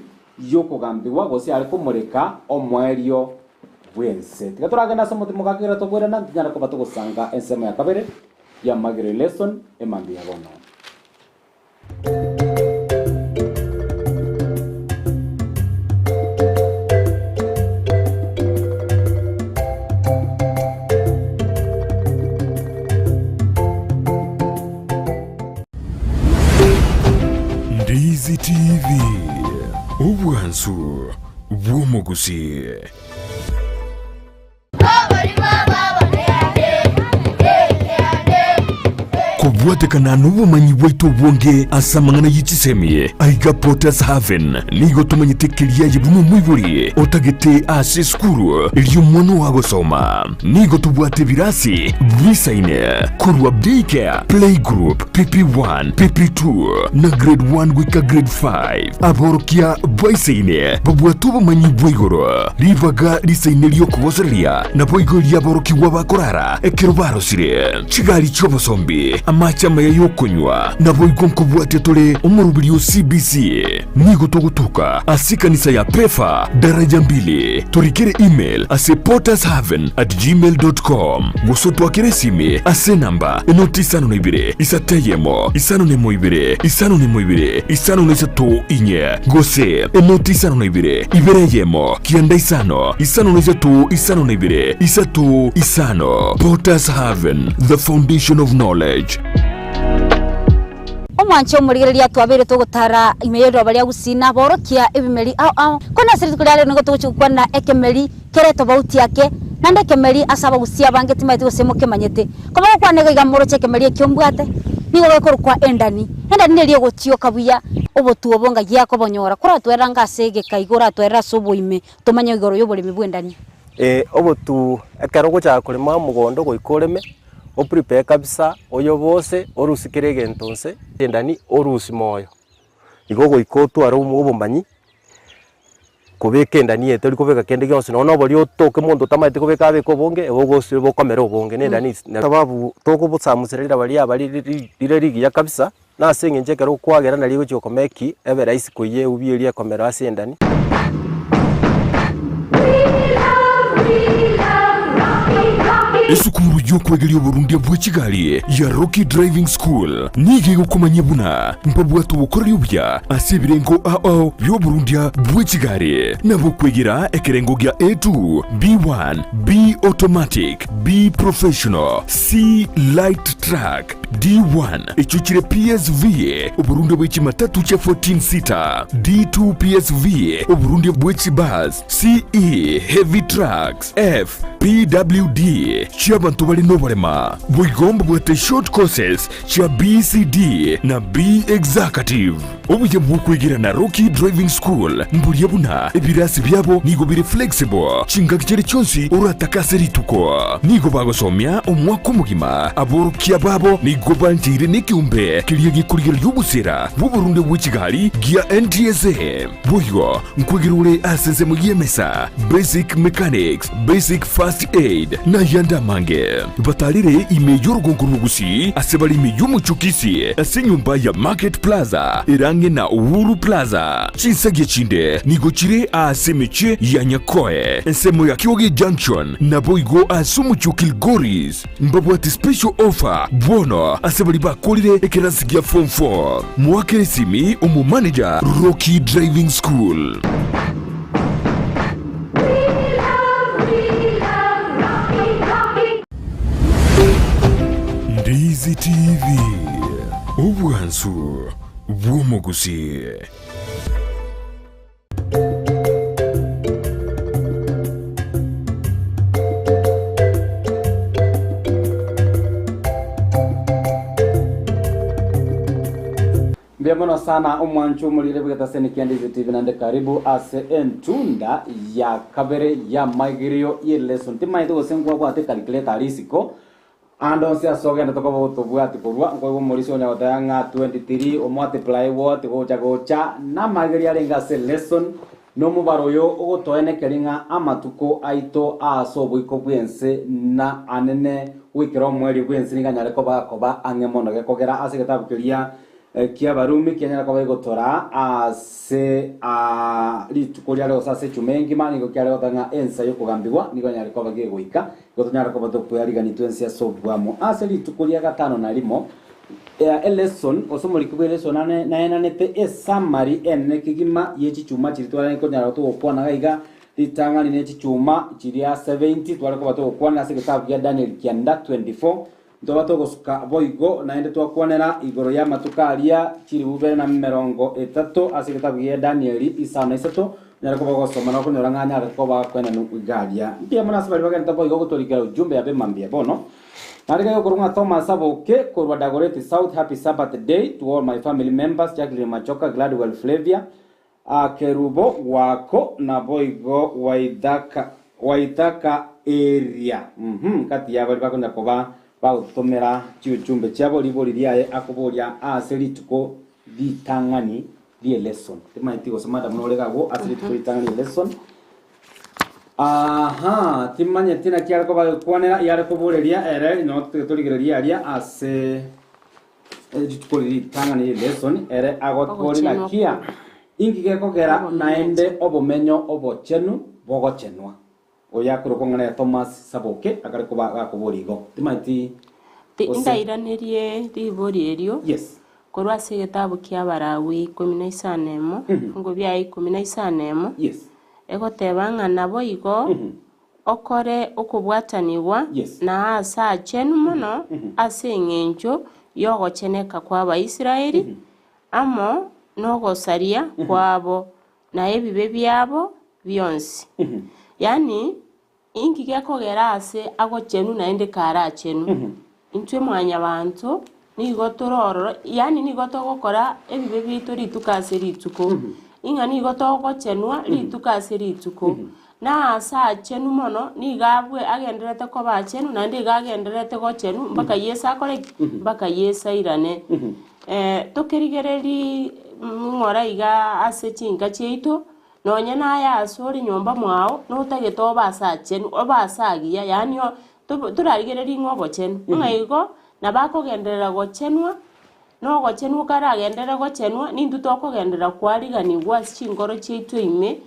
A: y'okogambigwa gose are komoreka omoerio bw'ense. Tiga toragende ase omotimo gake ekero tokoirana ntonyare koba togosanga ensemo ya kabere y'amagiro lesson emambia ya bono.
D: Ndizi TV, obwansu bw'omogusii. Kobwatekana nobomanyi bwaito obonge ase amang'ana ye chisemi, aiga Potter's Haven nigo tomanyete keria aye buna omoibori otagete ase esukuru eria omwana oo agosoma. Nigo tobwate ebirasi bisaine korwa Daycare, Playgroup, PP1, PP2 na Grade 1 goika Grade 5. Aborokia baisaine babwate obomanyi bwa igoro, ribaga risaine ri'okogosereria, naboigo ri'aborokigwa bakorara ekero barosire, chigari chi'obosombi, amache amaya y'okonywa, naboigo nkobwatia tore omoroberi o CBC. Nigo togotoka ase ekanisa ya Pefa, daraja mbili. Torikere email ase pottershaven at gmail dot com gose otwakere esimi ase enamba enoti isano na ibere, isato eyemo, isano na emo ibere, isano na emo ibere, isano na isato inye, gose enoti isano na ibere, ibere eyemo, kianda isano, isano na isato isano na ibere, isato isano. Potter's Haven, the foundation of knowledge.
E: Omwanche omorigereria twabeire togotara ime y'eriroba ria Gusii na aborokia ebimeri ao ao. Korende ase rituko ria rero nigo togochia gokwana ekemeri kere tobauti ake, naende ekemeri ase abagusii abange timaeti gose mokemanyete. Koba gokwana iga iga moroche ekemeri ekio mbwate, nigo gekorokwa endani. Endani neria egotioka buya obotu obo ng'ai akobonyora, koratwerera anga ase egeka igo oratwerere ase oboime tomanye igoro y'oboremi bw'endani.
F: Obotu ekero ogochaka korema omogondo goika oreme. O prepare kabisa oyobose orusie kera egento nse endani orusie moyo. Igo goika otware obomanyi kobeka endani eye tori kobeka kende gionsi nonye na oboria otoke monto otamanyeti kobeka abeke obonge ebe ogosi bokomera obonge na endani is sababu tokobosamusera riraba riaba rire rigiya kabisa na ase eng'encho ekero okwagera nari egochia gokomea ki ebe rahisi koiyia eubi eria ekomera ase endani.
D: Esukuru y'okwegeria oborundia bwe chigari ya Rocky Driving School nigo egokomanyia buna mbabwate obokoreri obuya ase ebirengo ao bi'oborundia bwe chigari na bokwegera ekerengo gia A2, B1, B Automatic, B Professional, C Light Truck, D1 echio chire PSV, oborundia bwe chimatatu chia 14 seater, D2 PSV, oborundia bwe chibus, CE, heavy trucks, F, PWD, chi'abanto bare noborema. Boigo mbabwate short courses chia BCD na B Executive. Obuya bw'okwegera na Rocky Driving School mboria buna ebirasi biabo nigo bire flexible chingaki chiria chionsi oratake ase rituko. Nigo bagosomia omwaka omogima. Aborokia babo nigo bancheire nekeombe keria gekorigereria obosera bw'oborunde bwe chigari gia NTSA. Boigo nkwegera ore ase ensemo y'emesa, basic mechanics, basic first aid, na ayande amange. Batarire ime y'orogongo rw'Ogusii ase bare ime y'omochie o Kisii ase enyomba ya Market Plaza ere ang'e na Uhuru Plaza. Chinsagia chinde nigo chire ase emechie ya Nyakoe, ensemo ya Kioge Junction, naboigo ase omochie o Kilgoris. Mbabwate special offer bono ase baria bakorire ekerasi gia form 4. Moakere esimi omomanager Rocky Driving School. Ndizi TV, obwansu bw'omogusii.
A: Mbuya mono sana omwancho omorire bw'egetaseni kia Ndizi TV naende karibu ase entunda ya kabere y'amaigerio y'eleson. Timanyete gose nkwabwate ecalculator aria isiko, ande onsi ase ogendete koba otobwati korwa, nkoigwa omorisia onya goteba ng'a 23 omultiply what gocha gocha, namaigerio arenge ase eleson, na omobaro oyo ogotoenekeria ng'a amatuko aito ase oboiko bw'ense na anene goikera omoerio bw'ense nigo anyare koba akoba ang'e mono gekogera ase egetabu keria ki'Abarumi kianyare koba egotora ase rituko riare gose ase echuma engima, nigo kiare goteba ng'a ensa y'okogambigwa nigo yanyare koba gegoika, igo tonyare koba tokweyarigania twensi ase oboamo. Ase rituko ria gatano na rimo, Eleson, gose omoriki bw'eleson naenanete esummary enene kegima ye chichuma chiria twarenge konyara togokwana iga iga, ritang'ani ne chichuma chiria 70 tware koba togokwana ase egetabu gia Daniel kianda 24, Ntoba togosuka boigo, naende twakwanera igoro y'amatuko aria chilifu bibere na emerongo etato ase egetabu gia Danieli isano na isato, onyare koba ogosoma na okonyora ng'a anyare koba akoenanu iga aria. Mbuya mono ase baria bagenderete boigo gotorikera ujumbe yabe mambia bono. Naende iga gokorwa ng'a Thomas Aboke korwa Dagoretti South Happy Sabbath day to all my family members Jacqueline Machoka, Gladwell Flavia, Kerubo gwako naboigo Waithaka Waithaka eria uhum gati ya baria bakonya koba bagotomera chiuchumbe chiabo ribori riaye akoboria ase rituko ritang'ani ri'eleson. Timanyeti gose madam nore iga agwo ase rituko ritang'ani ri'eleson. Aha, timanyeti naki are koba agokwanera, yare koboreria ere noo torigereria aria ase Rituko riria ritang'ani ri'Elesoni, ere agotboria
C: Ogochenwa
A: nakia, Inki gekogera
C: Obomenyo
A: naende obomenyo obochenu bogochenwa? Oyo akorokwa ng'a nere Thomas Saboke akare koba gakoboria igo. Timanyeti
C: Ti-
A: gose.
C: Ndairanerie ribori erio
A: Yes.
C: korwa ase egetabu kia Abalawi ikomi na isano emo, ebifungo biaye ikomi na isano emo,
A: Yes.
C: egoteba ng'a naboigo Okore okobwatanigwa
A: Yes.
C: na aase aachenu mono ase engencho y'ogocheneka kw'Abaisraeli, amo nogosaria kwabo, na ebibe biabo bionsi. Yaani, inki gekogera aase agochenu naende kare aachenu? Intwe mwanyabanto nigo tore ororo, yaani nigo togokora ebibe biaito rituko ase rituko, ing'a nigo togochenwa rituko ase rituko. Na aase aachenu mono nigo abwe agendererete koba aachenu, naende iga agendererete gochenu mpaka Yeso akore ki? Mpaka Yeso airane. Tokerigereria ng'ora iga ase chinka chiaito, nonye naye ase ore nyomba mwao, notagete obe ase achenu, obe ase agiya, yaani o tobo torarigereria ng'a obochenu, ng'a igo nabo akogenderera gochenwa, na ogochenwa karagenderere gochenwa, nintwe tokogenderera kwariganigwa ase chinkoro chiaito ime,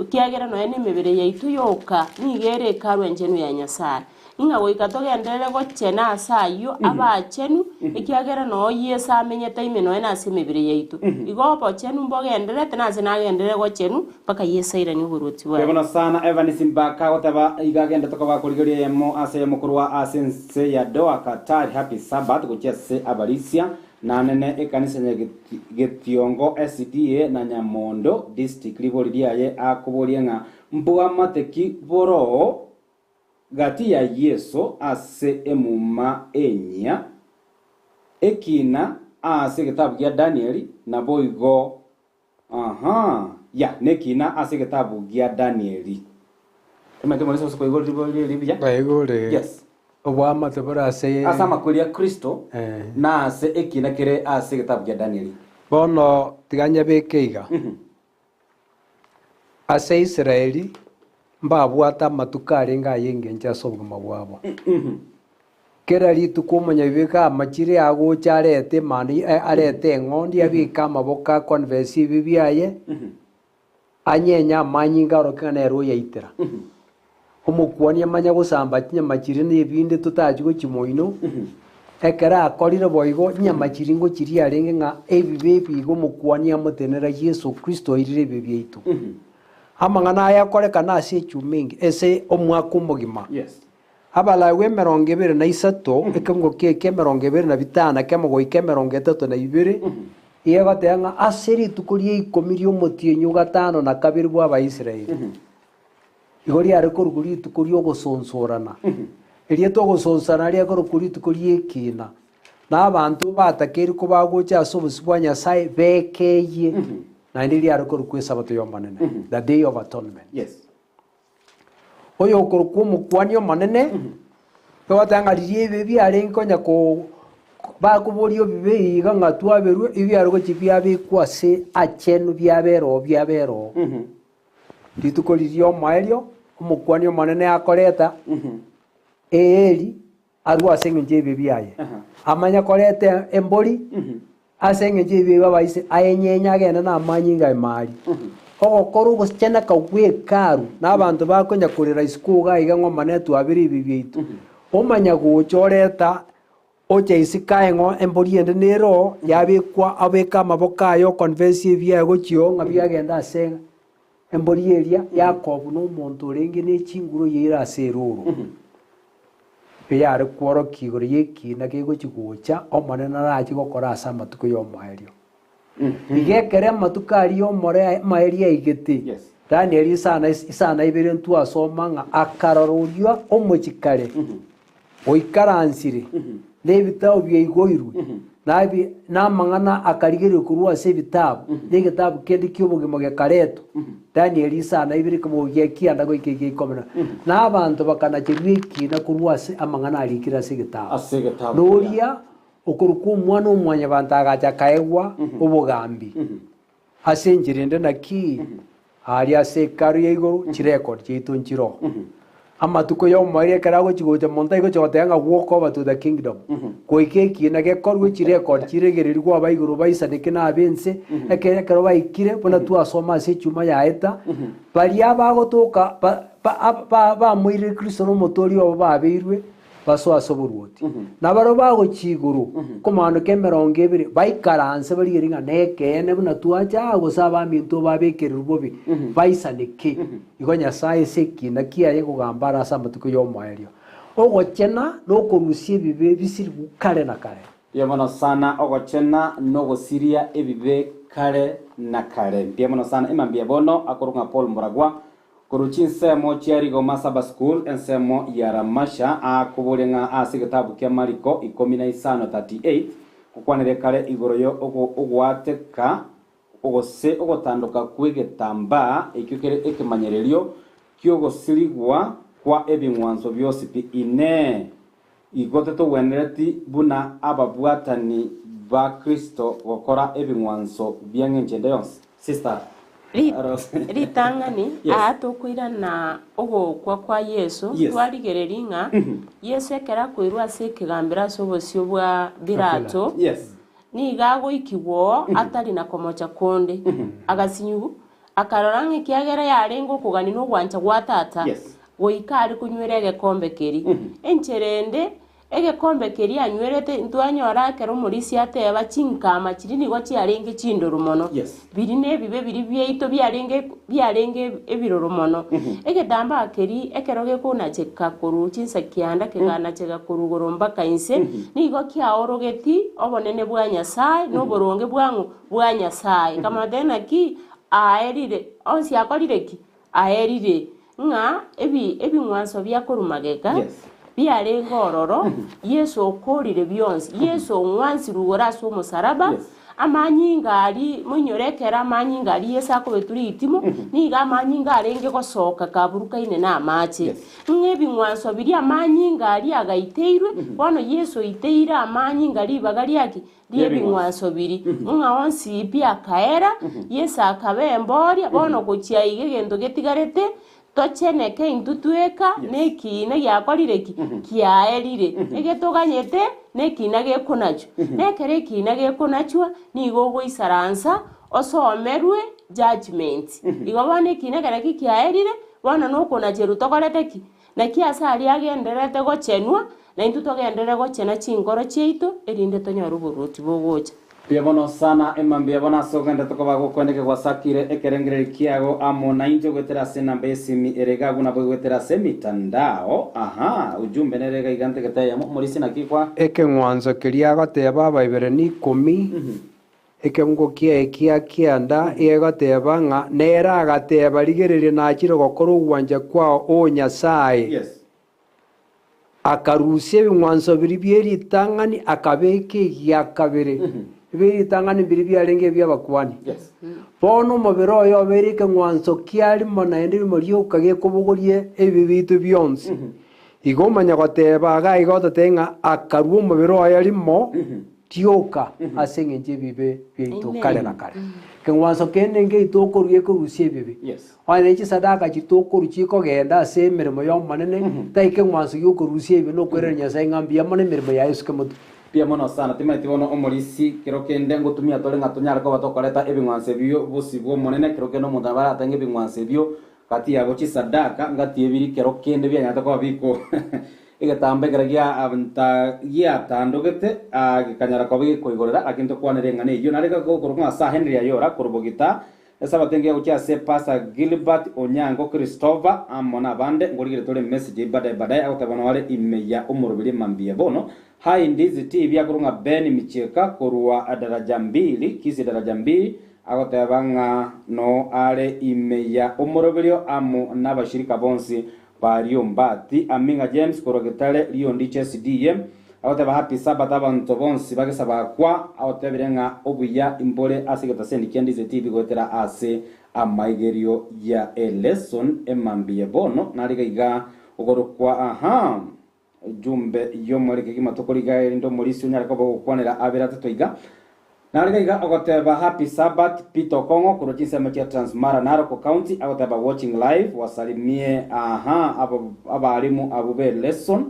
C: ekiagera nonya na emebere yaito yoka nigo ere ekarwa enchenu ya Nyasae. Ng'a goika togenderere gochena ase ayio abe achenu, ekiagera noo Yeso amenyete ime nonya na ase emebere yaito. Igo obochenu mbogendererete na ase nagenderere gochenu mpaka Yeso airanie oboruoti bwaye.
A: Bono sana Evans Mbaka agoteba iga agendete koba akorigereria eyemo ase eyemo korwa ase ense ya Doha Qatar Happy Sabbath gochia ase abarisia na nene ekanisa ya Getiongo SDA na Nyamondo District ribori riaye akoboria ng'a mbwamate ki boroo Gati ya Yeso ase emuma enyia, ekina aase egetabu gia Danieli, naboigo aha, ya, nekina ase egetabu gia Danieli. Omanyete omorisia gose koigwa ribo riri buya?
B: Baigure
A: Yes.
B: obwamate bore ase
A: Ase amakweri a Kristo,
B: Eh.
A: na ase ekina kere ase egetabu gia Danieli.
B: Bono tiga nyebeke iga. Ase Israeli mbabwate amatuko arenge ay'engencho ase obogima bwabo. Kera rituko omonyabibe amachire agocha arete emanu arete eng'ondi abeke amaboko akonfess ebibe biaye, anyenye amanyinga aroke ng'a nere oyaitera. Omokuani amanye gosamba chinyama chiria na ebinde totachi gochia moino, ekero akorire boigo, chinyama chiria ngochiria arenge ng'a ebibe ebi igo omokuani amotenera Yeso Kristo oirire ebibe biaito. Amang'ana aya akorekana ase echuma engi ase omwaka omogima.
A: Yes.
B: Abalawi emerongo ebere na isato, ekeungo kiaye ki'emerongo ebere na bitano na kemo goika emerongo etato na ibere, igo egoteba ng'a ase rituko ria ikomi ri'omotienyi o gatano na kabere bw'Abaisraeli, Igo riare korokwa rituko ri'ogosonsorana. Erieta ogosonsorana riare korokwa rituko ri'ekiina. Na abanto batakeire kobagocha ase obosio bwa Nyasae bekeyie, naende riare korokwa Esabato y'Omonene, the day of atonement.
A: Yes.
B: Oyokorokwa omokuani omonene, egoteba ng'a riria ebibe biarenge konya ko bakoboria ebibe iga ng'a twaberwe, ebi biare gochia biabekwa ase achenu biabera oo biabera oo. Rituko riria omoerio omokuani omonene akoreta eeri arue ase engencho y'ebibe biaye, amanye koreta embori ase engencho y'ebibe bi'abaise, ayenyenye agende namanyinga aye maria. Ogokora ogocheneka gw'Hekalu, na abanto bakonya korera isiko iga iga ng'a Omonene twabere ebibe biaito, omanya gocha oreta Oche isiko aye ng'o embori ende nere oo, yabekwa abeke amaboko aye okonfess ebiaye gochia oo ng'a biagenda ase embori eria, Yakobo nomonto orenge ne chinguru oyeire ase eroro. Eyare kworokia igoro y'ekina kegochia gocha, Omonene arache gokora ase amatuko y'omoerio. Iga ekero amatuko aria y'omore amaerio aigete,
A: Yes.
B: Danieli isana isana ibere ntwasoma ng'a akarora oria omochie kare, oikaransire, na ebitabu biaigoirwe, na ebi na amang'ana akarigereria korwa ase ebitabu, na egetabu kende ki'obogima gekaretwa, Danieli isana ibere ekemo gia kianda goika egia ikomi na na abanto bakanacherwa ekiina korwa ase amang'ana arikire ase egetabu.
A: Ase egetabu
B: Na oria okorokwa Omwana o Mwanyabanto agacha akaegwa obogambi ase enchera ende naki aaria ase Hekalu ya igoro chirekodi chiaito nchiroo. Amatuko y'omoerio ekero agochia gocha monto tari gochia goteba ng'a walk over to the kingdom. Goika ekiina gekorwe chirekodi chiregererigwe aba igoro baisaneke na ab'ense ekero ekero baikire buna twasoma ase echuma yaeta baria abagotoka ba ba ba bamoirire Kristo na omotoori obo babeirwe basoe ase oboruoti. Na barabwo bagochia igoro komanoka emerongo ebere, baikaranse barigererie ng'a nekeene buna twacha aa, gose abaminto babekererwe bobe, baisaneke. Igo Nyasae ase ekiina kiaye kogamba are ase amatuko y'omoerio, ogochena na okorusia ebibe bisirigwe kare na kare.
A: Mbuya mono sana ogochena nogosiria ebibe kare na kare. Mbuya mono sana emambia bono akorokwa ng'a Paul Muragwa Korwa chinsemo chia Rigoma Saba School, ensemo ya Ramasha, akoboria ng'a ase egetabu kia Mariko 15:38 gokwanire kare igoro yo ogoateka gose ogotandoka kw'egetambaa ekio kere ekemanyererio ki'ogosirigwa kwa ebing'wanso bionsi pi. Inee! Igo titogwenereti buna ababwatani ba Kristo gokora ebing'wanso bi'engencho ende yonsi? Sister Rose.
C: Ritang'ani,
A: Yes.
C: aa tokoirana ogokwa kwa Yeso,
A: Yes.
C: twarigereria ng'a Yeso ekero akoirwa ase ekegambero ase obosio bwa Pilato,
A: Yes.
C: nigo agoikigwa oo atari na komocha konde, agasinyigwa, akarora ng'a ekiagera yarenge okogania na ogwancha gwa Tata,
A: Yes.
C: goika are konywera egekombe keria. Enchera ende, egekombe keria anywerete, ntwanyora ekero omorisia ateba chinkama chiria nigo chiarenge chindoro mono.
A: Yes.
C: Biria nebibe biria biaito biarenge biarenge ebiroro mono. Egetambaa keria ekero gekonacheka korwa chinsa kianda keganacheka korwa igoro mpaka inse, nigo kiaorogeti obonene bwa Nyasae na oboronge bwang'o bwa Nyasae. Nkamotebia naki aerire, onsi akorire ki? Aerire, ng'a ebi ebing'wanso bia korwa magega
A: Yes.
C: biarenge ororo, Yeso okorire bionsi. Yeso ong'wansirwe igoro ase omosaraba,
A: Yes.
C: amanyinga aria, moinyore ekero amanyinga aria Yeso akobetwa ritimo, nigo amanyinga arenge gosoka kaburukaine na amache.
A: Yes.
C: Ng'a ebing'wanso biria amanyinga aria agaiteirwe, bono Yeso oiteire amanyinga ribaga riaki? Ri'ebing'wanso biria, ng'a onsi pi akaera, Yeso akaba emboria, bono gochia iga egento getigarete, tocheneke intwe tweka, na ekiina giakorire ki? Kiaerire. Egetoganyete, na ekiina gekonachwa. Na ekero ekiina gekonachwa, nigo ogoisaransa, osomerwe judgement. Igo bono ekiina kere ki kiaerire, bono nokonacherwa tokorete ki? Naki ase aria agendererete gochenwa, na intwe togenderere gochena chinkoro chiaito, erinde tonyore oboruoti bogocha.
A: Mbuya mono sana Emma mbuya bono ase ogenderete koba gokweneka gwasakire ekerengererio kiago amo nainche goetera ase enamba y'esimi ere iga agwo nabo egoetera ase emitandao aha ujumbe nere iga iga ntegete eyemo omorisia naki kwa.
B: Ekeng'wanso keria agoteba Abaeberania ikomi Ekeungo kiaye kia kianda egoteba ng'a nere agateba, Rigereria nachire gokora ogwancha kwao, O Nyasae.
A: Yes.
B: Akarusia ebing'wanso biria bie ritang'ani, akabeka egia kabere. Ebie ritang'ani mbiria biarenge ebi'abakuani.
A: Yes.
B: Bono omobere oye obeire ekeng'wanso kia rimo naende rimo rioka gekobogoria ebibe biaito bionsi. Igo omanya goteba iga iga ototebie ng'a akarua omobere oye rimo rioka ase engencho y'ebibe biaito kare na kare. Ekeng'wanso kende ngeito okorua ekorusia ebibe.
A: Yes.
B: Onye ne chisadaka chiria tokorua chikogenda ase emeremo y'Omonene, tari keng'wanso gi'okorusia ebibe na okoiraneria Nyasae ng'a mbuya mono emeremo yaye esuke motwe.
A: Mbuya mono sana, timanyeti bono omorisia kero kende ngotumia tore ng'a tonyare koba tokoreta ebing'wanso ebio bosio bw'Omonene, kero kende omonto nabo aratenge ebing'wanso ebio Gati yabo chisadaka ngati ebiri kero kende bianyarete koba biko egetambo ekero gia giatandogete gekanyara koba gekoigorera, lakini tokwanere eng'ana eyio. Nare gokorokwa ng'a Sir Henry Ayora korwa Bogita, Esabato engiya gochia ase Pastor Gilbert Onyango Christopher amo nabande, ngorigereria tore emessage eyio baadaye baadaye agoteba nore ime ya omoroberi mambia bono. Hi Ndizi TV akorwa ng'a Ben Michieka korwa Daraja Mbili, Kisii Daraja Mbili, Agoteba ng'a noo are ime ya omoroberio amo nabashirika bonsi ba Riombati. Aminga James korwa Getare Riondiche SDA agoteba Happy Sabbath abanto bonsi bagesabakwa. Agotebire ng'a obuya imbore ase egetaseni kia Ndize TV goetera ase amaigerio ya eleson emambia bono nariga iga okorokwa aha Ujumbe y'omwere kegima tokoriga erinde omorisia onyare koba ogokwanera abere atato iga. Nariga iga ogoteba Happy Sabbath Peter Okong'o korwa chinsemo chia Transmara Narok County agoteba watching live wasalimie aha abo abalimu abwo be lesson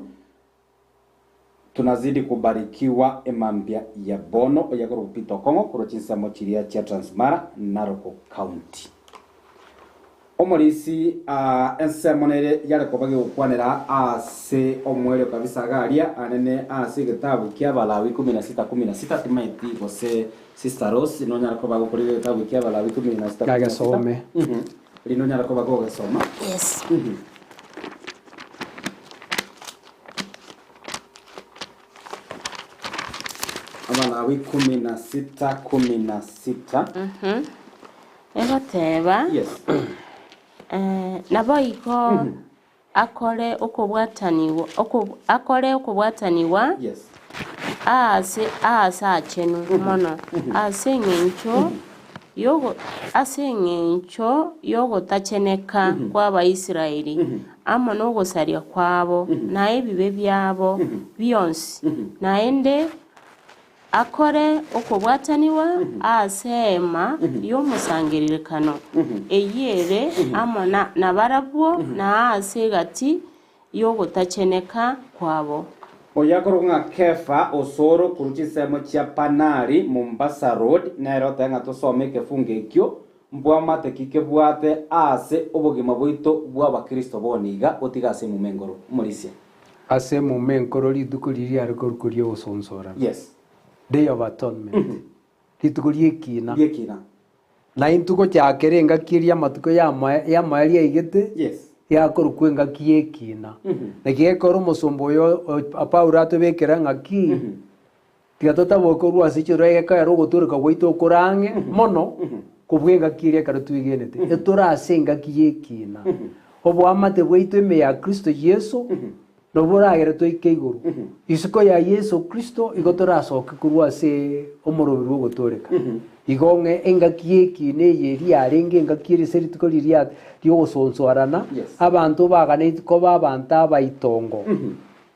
A: tunazidi kubarikiwa emambia ya bono oyo akorokwa Peter Okong'o korwa chinsemo chiria chia Transmara Narok County. Omorisia ensemo nere yare koba gegokwanera ase omoerio kabisa iga aria anene ase egetabu kia Abalawi 16:16 timaeti gose Sister Rose nonyare koba gokoriga egetabu kia Abalawi 16:16
B: Nagesome.
A: Rinde onyare koba kogesoma.
E: Yes.
A: Abalawi 16:16.
C: Egoteba,
A: Yes.
C: eh, naboigo akore okobwatanigwa oko- akore okobwatanigwa
A: Yes.
C: aase aase achenu mono, ase eng'encho. Yogo ase engencho y'ogotacheneka kw'Abaisraeli amo nogosaria kwabo, na ebibe biabo bionsi, naende akore okobwatanigwa ase Eema y'Omosangererekano, eyio ere amo nabarabwo na ase egati y'ogotacheneka kwabo.
A: Oyio akorokwa ng'a Kefa, osoro korwa chinsemo chia Panari, Mombasa Road, nere oteba ng'a tosome ekefungo ekio, mbwamate ki kebwate aase obogima bwaito bw'Abakristo bono iga, otige ase emuma enkoro. Omorisia.
B: Ase emuma enkoro rituko riria riare korokwa ri'ogosonsorana,
A: Yes.
B: Day of Atonement, rituko ri'ekina.
A: Ri'ekina.
B: Na intwe gochakera engaki eria amatuko y'amae riaigete,
A: Yes.
B: yakorokwa engaki y'ekina. Naki gekora omosomba oyo o- Paulo atobekera ng'aki, tiga totaboke korwa ase chiroro egekogera ogotooreka gwaito okore ang'e mono kobua engaki eria ekero twegenete. Etore ase engaki y'ekina. Oboamate bwaito ime ya Kristo Yeso Nobwo oragere toike igoro. Isiko ya Yeso Kristo igo torasoke korwa ase omoroberi bw'ogotooreka. Igo ng'e engaki y'ekiina eye eria yarenge engaki ere ase rituko riria ri'ogosonsoarana, abanto baganetie koba abanto abaitongo,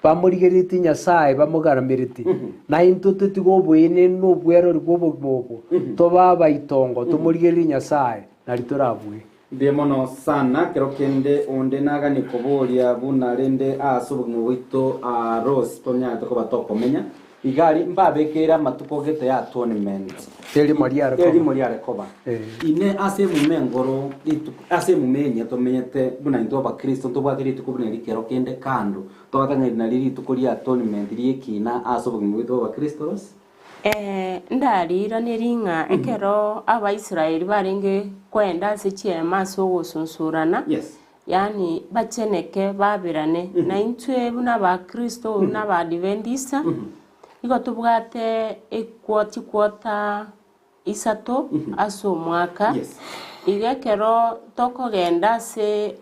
B: bamorigereretie Nyasae bamogaramerete. Na intwe totige oboenenu na obwerori bw'obogima obo, tobe abaitongo, tomorigererie Nyasae, nario torabue.
A: Mbuya mono sana, kero kende onde naganie koboria buna rende aase obogima bwaito aa Rose tonyarete koba tokomenya iga aria mbabekeire amatuko gete ya atonement
B: Erimo riare koba.
A: Erimo riare koba.
B: Eh.
A: Ine ase emuma engoro rituko ase emuma enyia tomenyete buna intwe abakristo ntobwate rituko buna eri kero kende kando togatang'ani nario rituko ria atonement ri'ekina ase obogima bwaito bwa abakristo Rose.
C: Ee, ndariiranerie ng'a ekero Abaisraeli barenge koenda ase chiema ase ogosunsurana,
A: Yes.
C: yaani bacheneke baberane, na intwe buna Abakristo buna Abaadventista, igo tobwate ekwo chikwota isato ase omwaka.
A: Yes.
C: Igo ekero tokogenda ase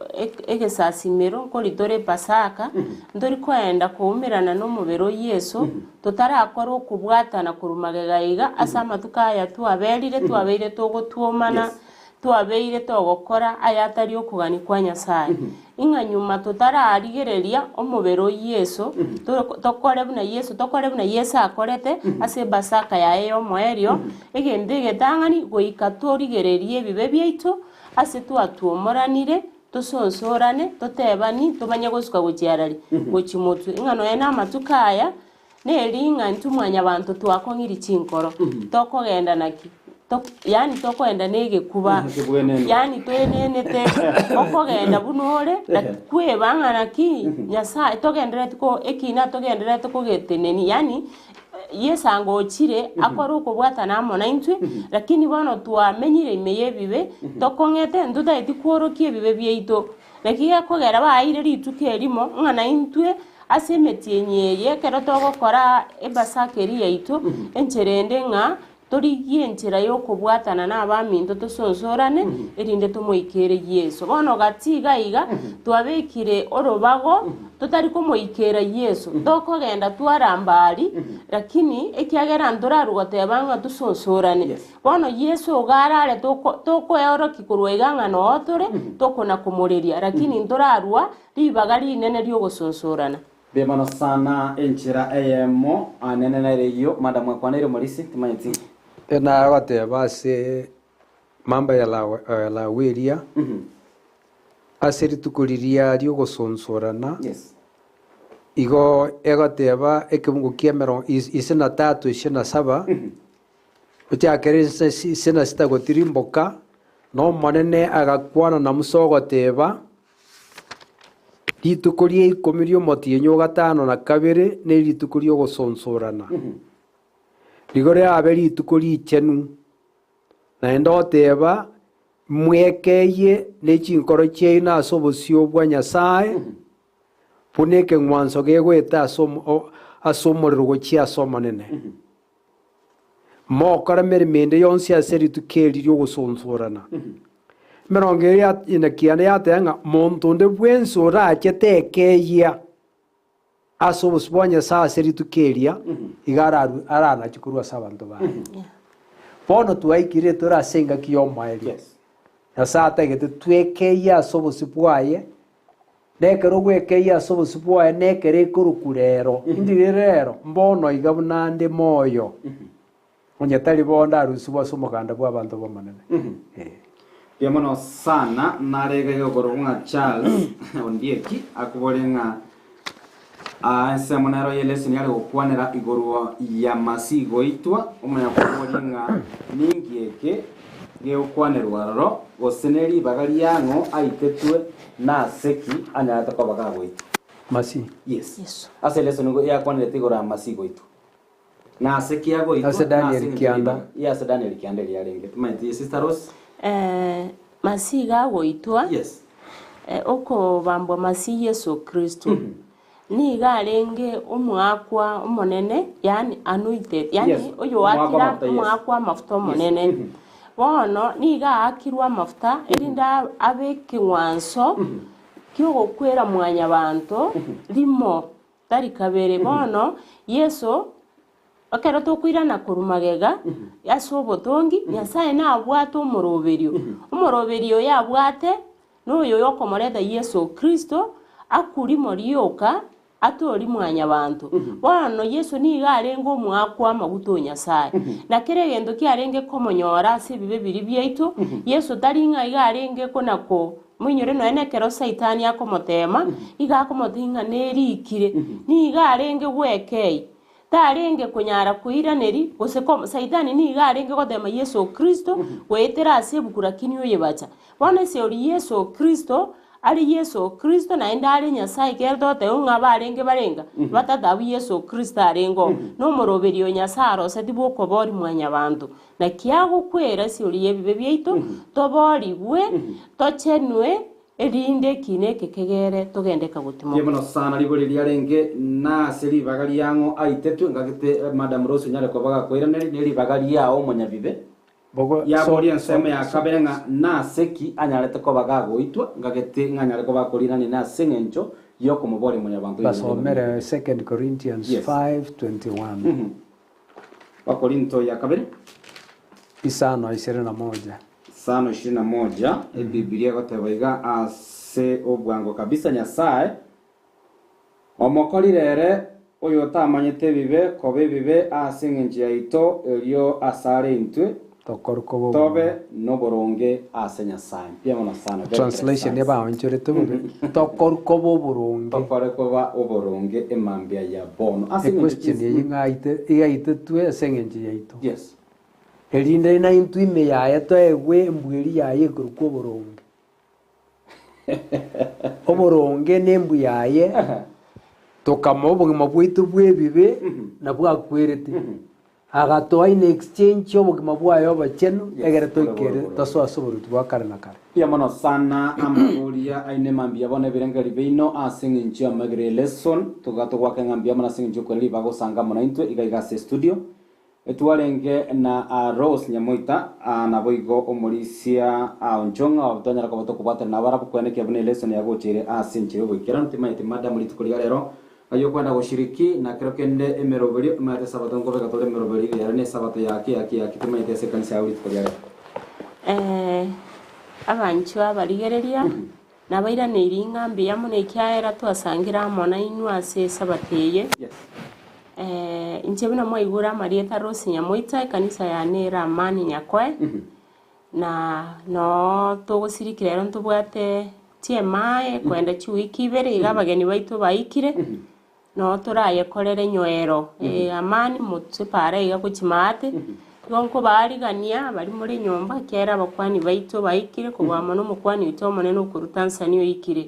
C: egesasimero nkori tore Pasaka, ntori koenda koumerana nomobere o Yeso, totarakora okobwatana korwa magega iga ase amatuko aya twaberire, twabeire togotwomana,
A: Yes.
C: twabeire togokora ayatari okogania kwa Nyasae. Ing'a nyuma totararigereria omobere o Yeso, tokore buna Yeso, tokore buna Yeso akorete ase Epasaka yaye y'omoerio, egento egetang'ani goika torigererie ebibe biaito ase twatuomoranire, tosonsorane, totebani, tomanye gosuka gochia arari, gochia motwe. Ing'a nonya na amatuko aya, Neri ng'a intwe mwanyabanto twakong'irie chinkoro, tokogenda naki? Tok yaani tokoenda negekuba,
A: Kebwenene.
C: yaani toenenete, okogenda buna ore, laki kweba ng'a naki, Nyasaye togenderereti ko ekina togendererete kogetenenia yaani Yeso anga ochire akore okobwatana amo naintwe, lakini bono twamenyire ime y'ebibe, tokong'ete ntotageti kworokia ebibe biaito. Naki gekogera baeire rituko erimo ng'a naintwe Ase emetienyi eye, ekero togokora Epasaka eria yaito, enchera ende ng'a torigie enchera y'okobwatana nabaminto tosonsorane, erinde tomoikere Yeso. Bono gati iga iga, twabekire orobago totari komoikera Yeso, tokogenda twaramba aria, lakini ekiagera ntorarwe goteba ng'a tosonsorane. Bono Yeso iga arare toko tokoeorokia korwa iga ng'a noo tore, tokona komoreria, lakini ntorarwa Ribaga rinene ri'ogosonsorana.
A: Mbuya mono sana enchera eyemo anene nere eyio madam akwaneire omorisia timanyeti.
B: Nagoteba ase mamba ya Lawi eria, ase rituko riria ri'ogosonsorana,
A: Yes.
B: igo egoteba ekebungo kia emerongo ise na tatu ise na saba, Gochakera ise na sita gotirimboka, na Omonene agakwana na Musa ogoteba, Rituko ria ikomi ri'omotienyi o gatano na kabere nerituko ri'ogosonsorana. Rigo rirabe rituko richenu. Naende oteba, Mwekeyie ne chinkoro chiaino ase obosio bwa Nyasae, buna ekeng'wanso gegoeta ase omorero gochia ase Omonene. Mokore emeremo ende yonsi ase rituko eri ri'ogosonsorana. Emerongo eye ya kianda yateba ng'a monto onde bwensi orache tekeyia ase obosio bwa Nyasae ase rituko eria, iga ararue aranache korwa ase abanto baye. Bono twaikire tore ase engaki y'omoerio.
A: Yes.
B: Nyasae atagete twekeyie ase obosio bwaye, na ekero ogwekeyia ase obosio bwaye na ekero ekorokwa rero. Indire rero? Mbono iga buna nde moyo. Onye tari bo ndarusigwe ase omoganda bw'abanto b'Omonene. Eh.
A: Mbuya mono sana nare iga iga ng'a Charles Ondieki akobore ng'a aa ensemo nero ye lesson yare gokwanera igoro ya Masihi goitwa omanya koboria ng'a ninki eke gegokwanerwa aroro gose ne ribaga riang'o aitetwe nase ki anyarete koba gagoitwa.
B: Masihi.
A: Yes.
C: Yeso.
A: Ase lesson igo yakwanerete igoro ya Masihi goitwa. Nase ki agoitwa?
B: Ase Daniel
A: Nase eng'encho
B: kianda.
A: ribaga. Yes, ase Daniel kianda eria yarenge. Timanyeti Sister Rose?
C: Eh, Masihi gagoitwa,
A: Yes.
C: eh, okobambwa Masihi Yeso Kristo, nigo arenge omwakwa omonene, yaani anointed, yaani
A: Yes,
C: oyo
A: omwakwa
C: oakire
A: amafuta, yes.
C: omwakwa amafuta omonene. Bono nigo aakirwe amafuta erinde abe ekeng'wanso kiogokwera mwanyabanto rimo Tari kabere. Bono Yeso, ekero tokoirana korwa magega ase obotongi, Nyasae nabwate omoroberio. Omoroberio oyo abwate noyo oyokomoreta Yeso Kristo akurimo rioka atori mwanyabanto. Bono Yeso nigo arenge omoakwa amaguta o Nyasae. Na kera egento kiarenge komonyora ase ebibe biria biaito, Yeso tari ng'a iga arenge kona ko Moinyore nonya nekero Saitani akomoteema, igo akomotebia ng'a nerikire. Nigo arenge gwekeyia, tarenge konyara koiraneria gose ko Saitani nigo arenge gotema Yeso Kristo goetera ase ebuku lakini oyebacha. Bono ase oria Yeso Kristo, are Yeso Kristo naende are Nyasae ekero togoteba ng'a abarenge barenga, batato abwo Yeso Kristo arenge oo. Na omoroberio o Nyasae arosetie bw'okoboria mwanyabanto. Naki agokwera ase oria ebibe biaito, toboorigwe, tochenwe, erinde ekiina eke kegere togende
A: Mbuya
C: kagotimoka.
A: mono sana rigori riarenge nase ribaga riang'o aitetwe ngagete Madam Rose onyare koba gakoiraneria ne ribaga riao omonyabibe
B: Bogo
A: yaboria
B: so so
A: ensemo ya
B: so
A: kabere ng'a nase ki anyarete koba gagoitwa ngagete ng'a anyare koba akorirania nase eng'encho yokomoboria monyabanto oyo orenge
B: basomere
A: omonyabibe.
B: 2 Corinthians
A: Yes.
B: 5:21.
A: Bakorinto ya kabere.
B: Isano ishirini na moja.
A: Isano ishirini na moja, Ebibilia egoteba iga ase obwango kabisa, Nyasae omokorire ere oyotamanyete ebibe koba ebibe ase engencho yaito, erio asare intwe
B: Tokore koba
A: tobe
B: oboronge.
A: noboronge ase Nyasae. Mbuya mono sana, very
B: Translation
A: precise.
B: ebaonchorete bobe. Tokore koba oboronge.
A: Tokore koba oboronge emambia ya bono. Ase eng'encho
B: Equestion
A: chis-
B: eyio ng'aite igaite ase eng'encho yaito.
A: Yes.
B: Erinde naintwe ime yaye toegwe embweri yaye ekorokwa oboronge. Oboronge na embu yaye, tokamoa obogima bwaito bw'ebibe na bwakwerete. Agatoa in exchange obogima bwaye obochenu,
A: Yes,
B: egere
A: ore
B: toikere
A: boro.
B: tosoe ase oboruoti bwa kare na kare.
A: Mbuya mono sana amaboria aine mambia bono ebirengeri biaino ase eng'encho y'amagere lesson toga togwake ng'a mbuya mono ase eng'encho y'okwera ribaga gosanga amo naintwe iga iga ase estudio etwarenge na ah, Rose Nyamoita ah, naboigo omorisia ah, Onchong'a twanyara koba tokobwatana nabarabwo kwenekia buna elesson yagocheire ase enchera y'oboikeranu timaeti madam rituko ria rero Ayio okwenda goshiriki, na kero kende emeroberio, emanyete esabato nkobeka tore emeroberio iga yare nesabato yaki yaki yaki timanyete ase ekanisa yao rituko ria rero.
C: Eh, abanchwa abarigereria, nabairaneirie ng'a mbuya mono ekiagera twasangire amo nainwe ase esabato eye.
A: Yes.
C: Eh, inche buna mwaigure amarieta Rose Nyamoita, ekanisa yane ere Amani Nyakoe, Na noo togosirikira ero ntobwate chiemae koenda chiwiki ibere iga abageni baito baikire, noo torayekorere nyoero amani motwe para iga gochia maate, igo nkobaarigania baria more nyomba ekiagera abakwani baito baikire kobua mono omokwani oito omonene okorwa Tanzania oikire.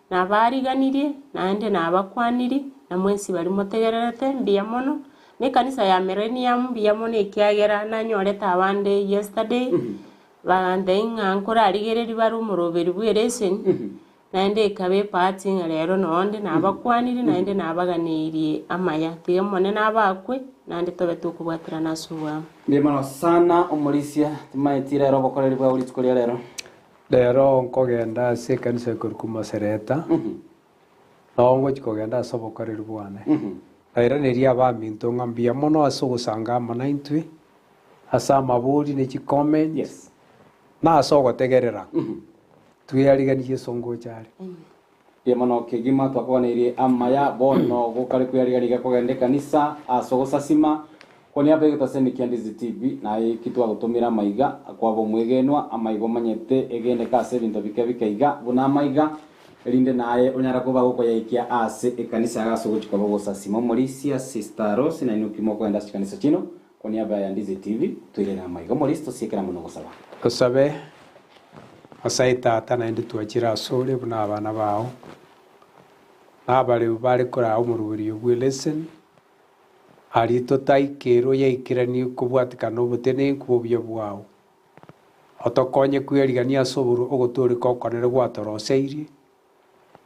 C: Nabaariganirie naende nabakwanirie, na mwensi baria motegererete mbuya mono, Na ekanisa ya Millennium mbuya mono ekiagera nanyorete abande yesterday, bagantebia ng'a nkorarigereria bare omoroberi bwa eleseni, naende ekaba ebahati ng'a rero nonde nabakwanirie naende nabaganeirie amaya. Tiga Omonene abakwe, naende tobe tokobwaterana ase oboamo.
A: Mbuya mono sana omorisia, timaeti rero obokoreri bwao rituko ria rero.
B: Rero nkogenda ase ekanisa ekorokwa Masereta, nao ngochia kogenda ase obokoreri bwane. Nairaneria abaminto ng'a mbuya mono ase ogosanga amo naintwe, Ase amabori ne chicomment
A: Yes.
B: na ase ogotegerera. Tweyariganirie Yeso ngocha are.
A: Mbuya mono kegima twakoganeirie amaya bono gokare kweyarigania iga kogenda ekanisa ase ogosasima Kwania abegete ase Nicky Andizi TV naye eki twagotomire amaiga kwaba omwegenwa amaiga omanyete egeneke ase ebinto bike bike iga buna amaiga erinde naye onyare koba gokoyaikia ase ekanisa yago ase ogochia koba ogosasima omorisia Sister Rose nainwe ki mokogenda ase chikanisa chiino Kwania abe aya Ndizi TV toirere amaiga omorisia tosiekere amo nogosaba.
B: Tosabe, Nyasae Tata, naende twachire asore buna abana bao, na abareu bare koraa omoroberio bw'eleseni, Aria totaikere oyaikeranie kobwatikana obotenenku bw'obuya bwao. Otokonye kwerigania ase oborwa ogotooreka okonene gwatoroseirie,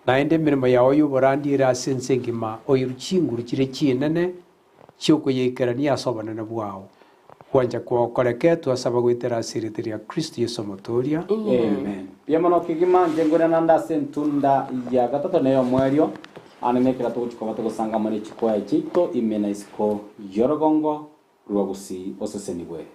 B: naende emeremo yao y'oborandi ere ase ense engima oirwe chinguru chire chinene chi'okoyaikerania ase obonene bwao. Gwancha kwao koreke twasaba goetera ase erieta ria Kristo Yeso Omotooria.
A: Amen. Mbuya mono kegima, inche nkoirana naende ase entunda ya gatato na ey'omoerio, aane nekero togochia koba togosanga amo ne chikwaya chiaito ime na isiko y'orogongo rwa gusii osesenigwe.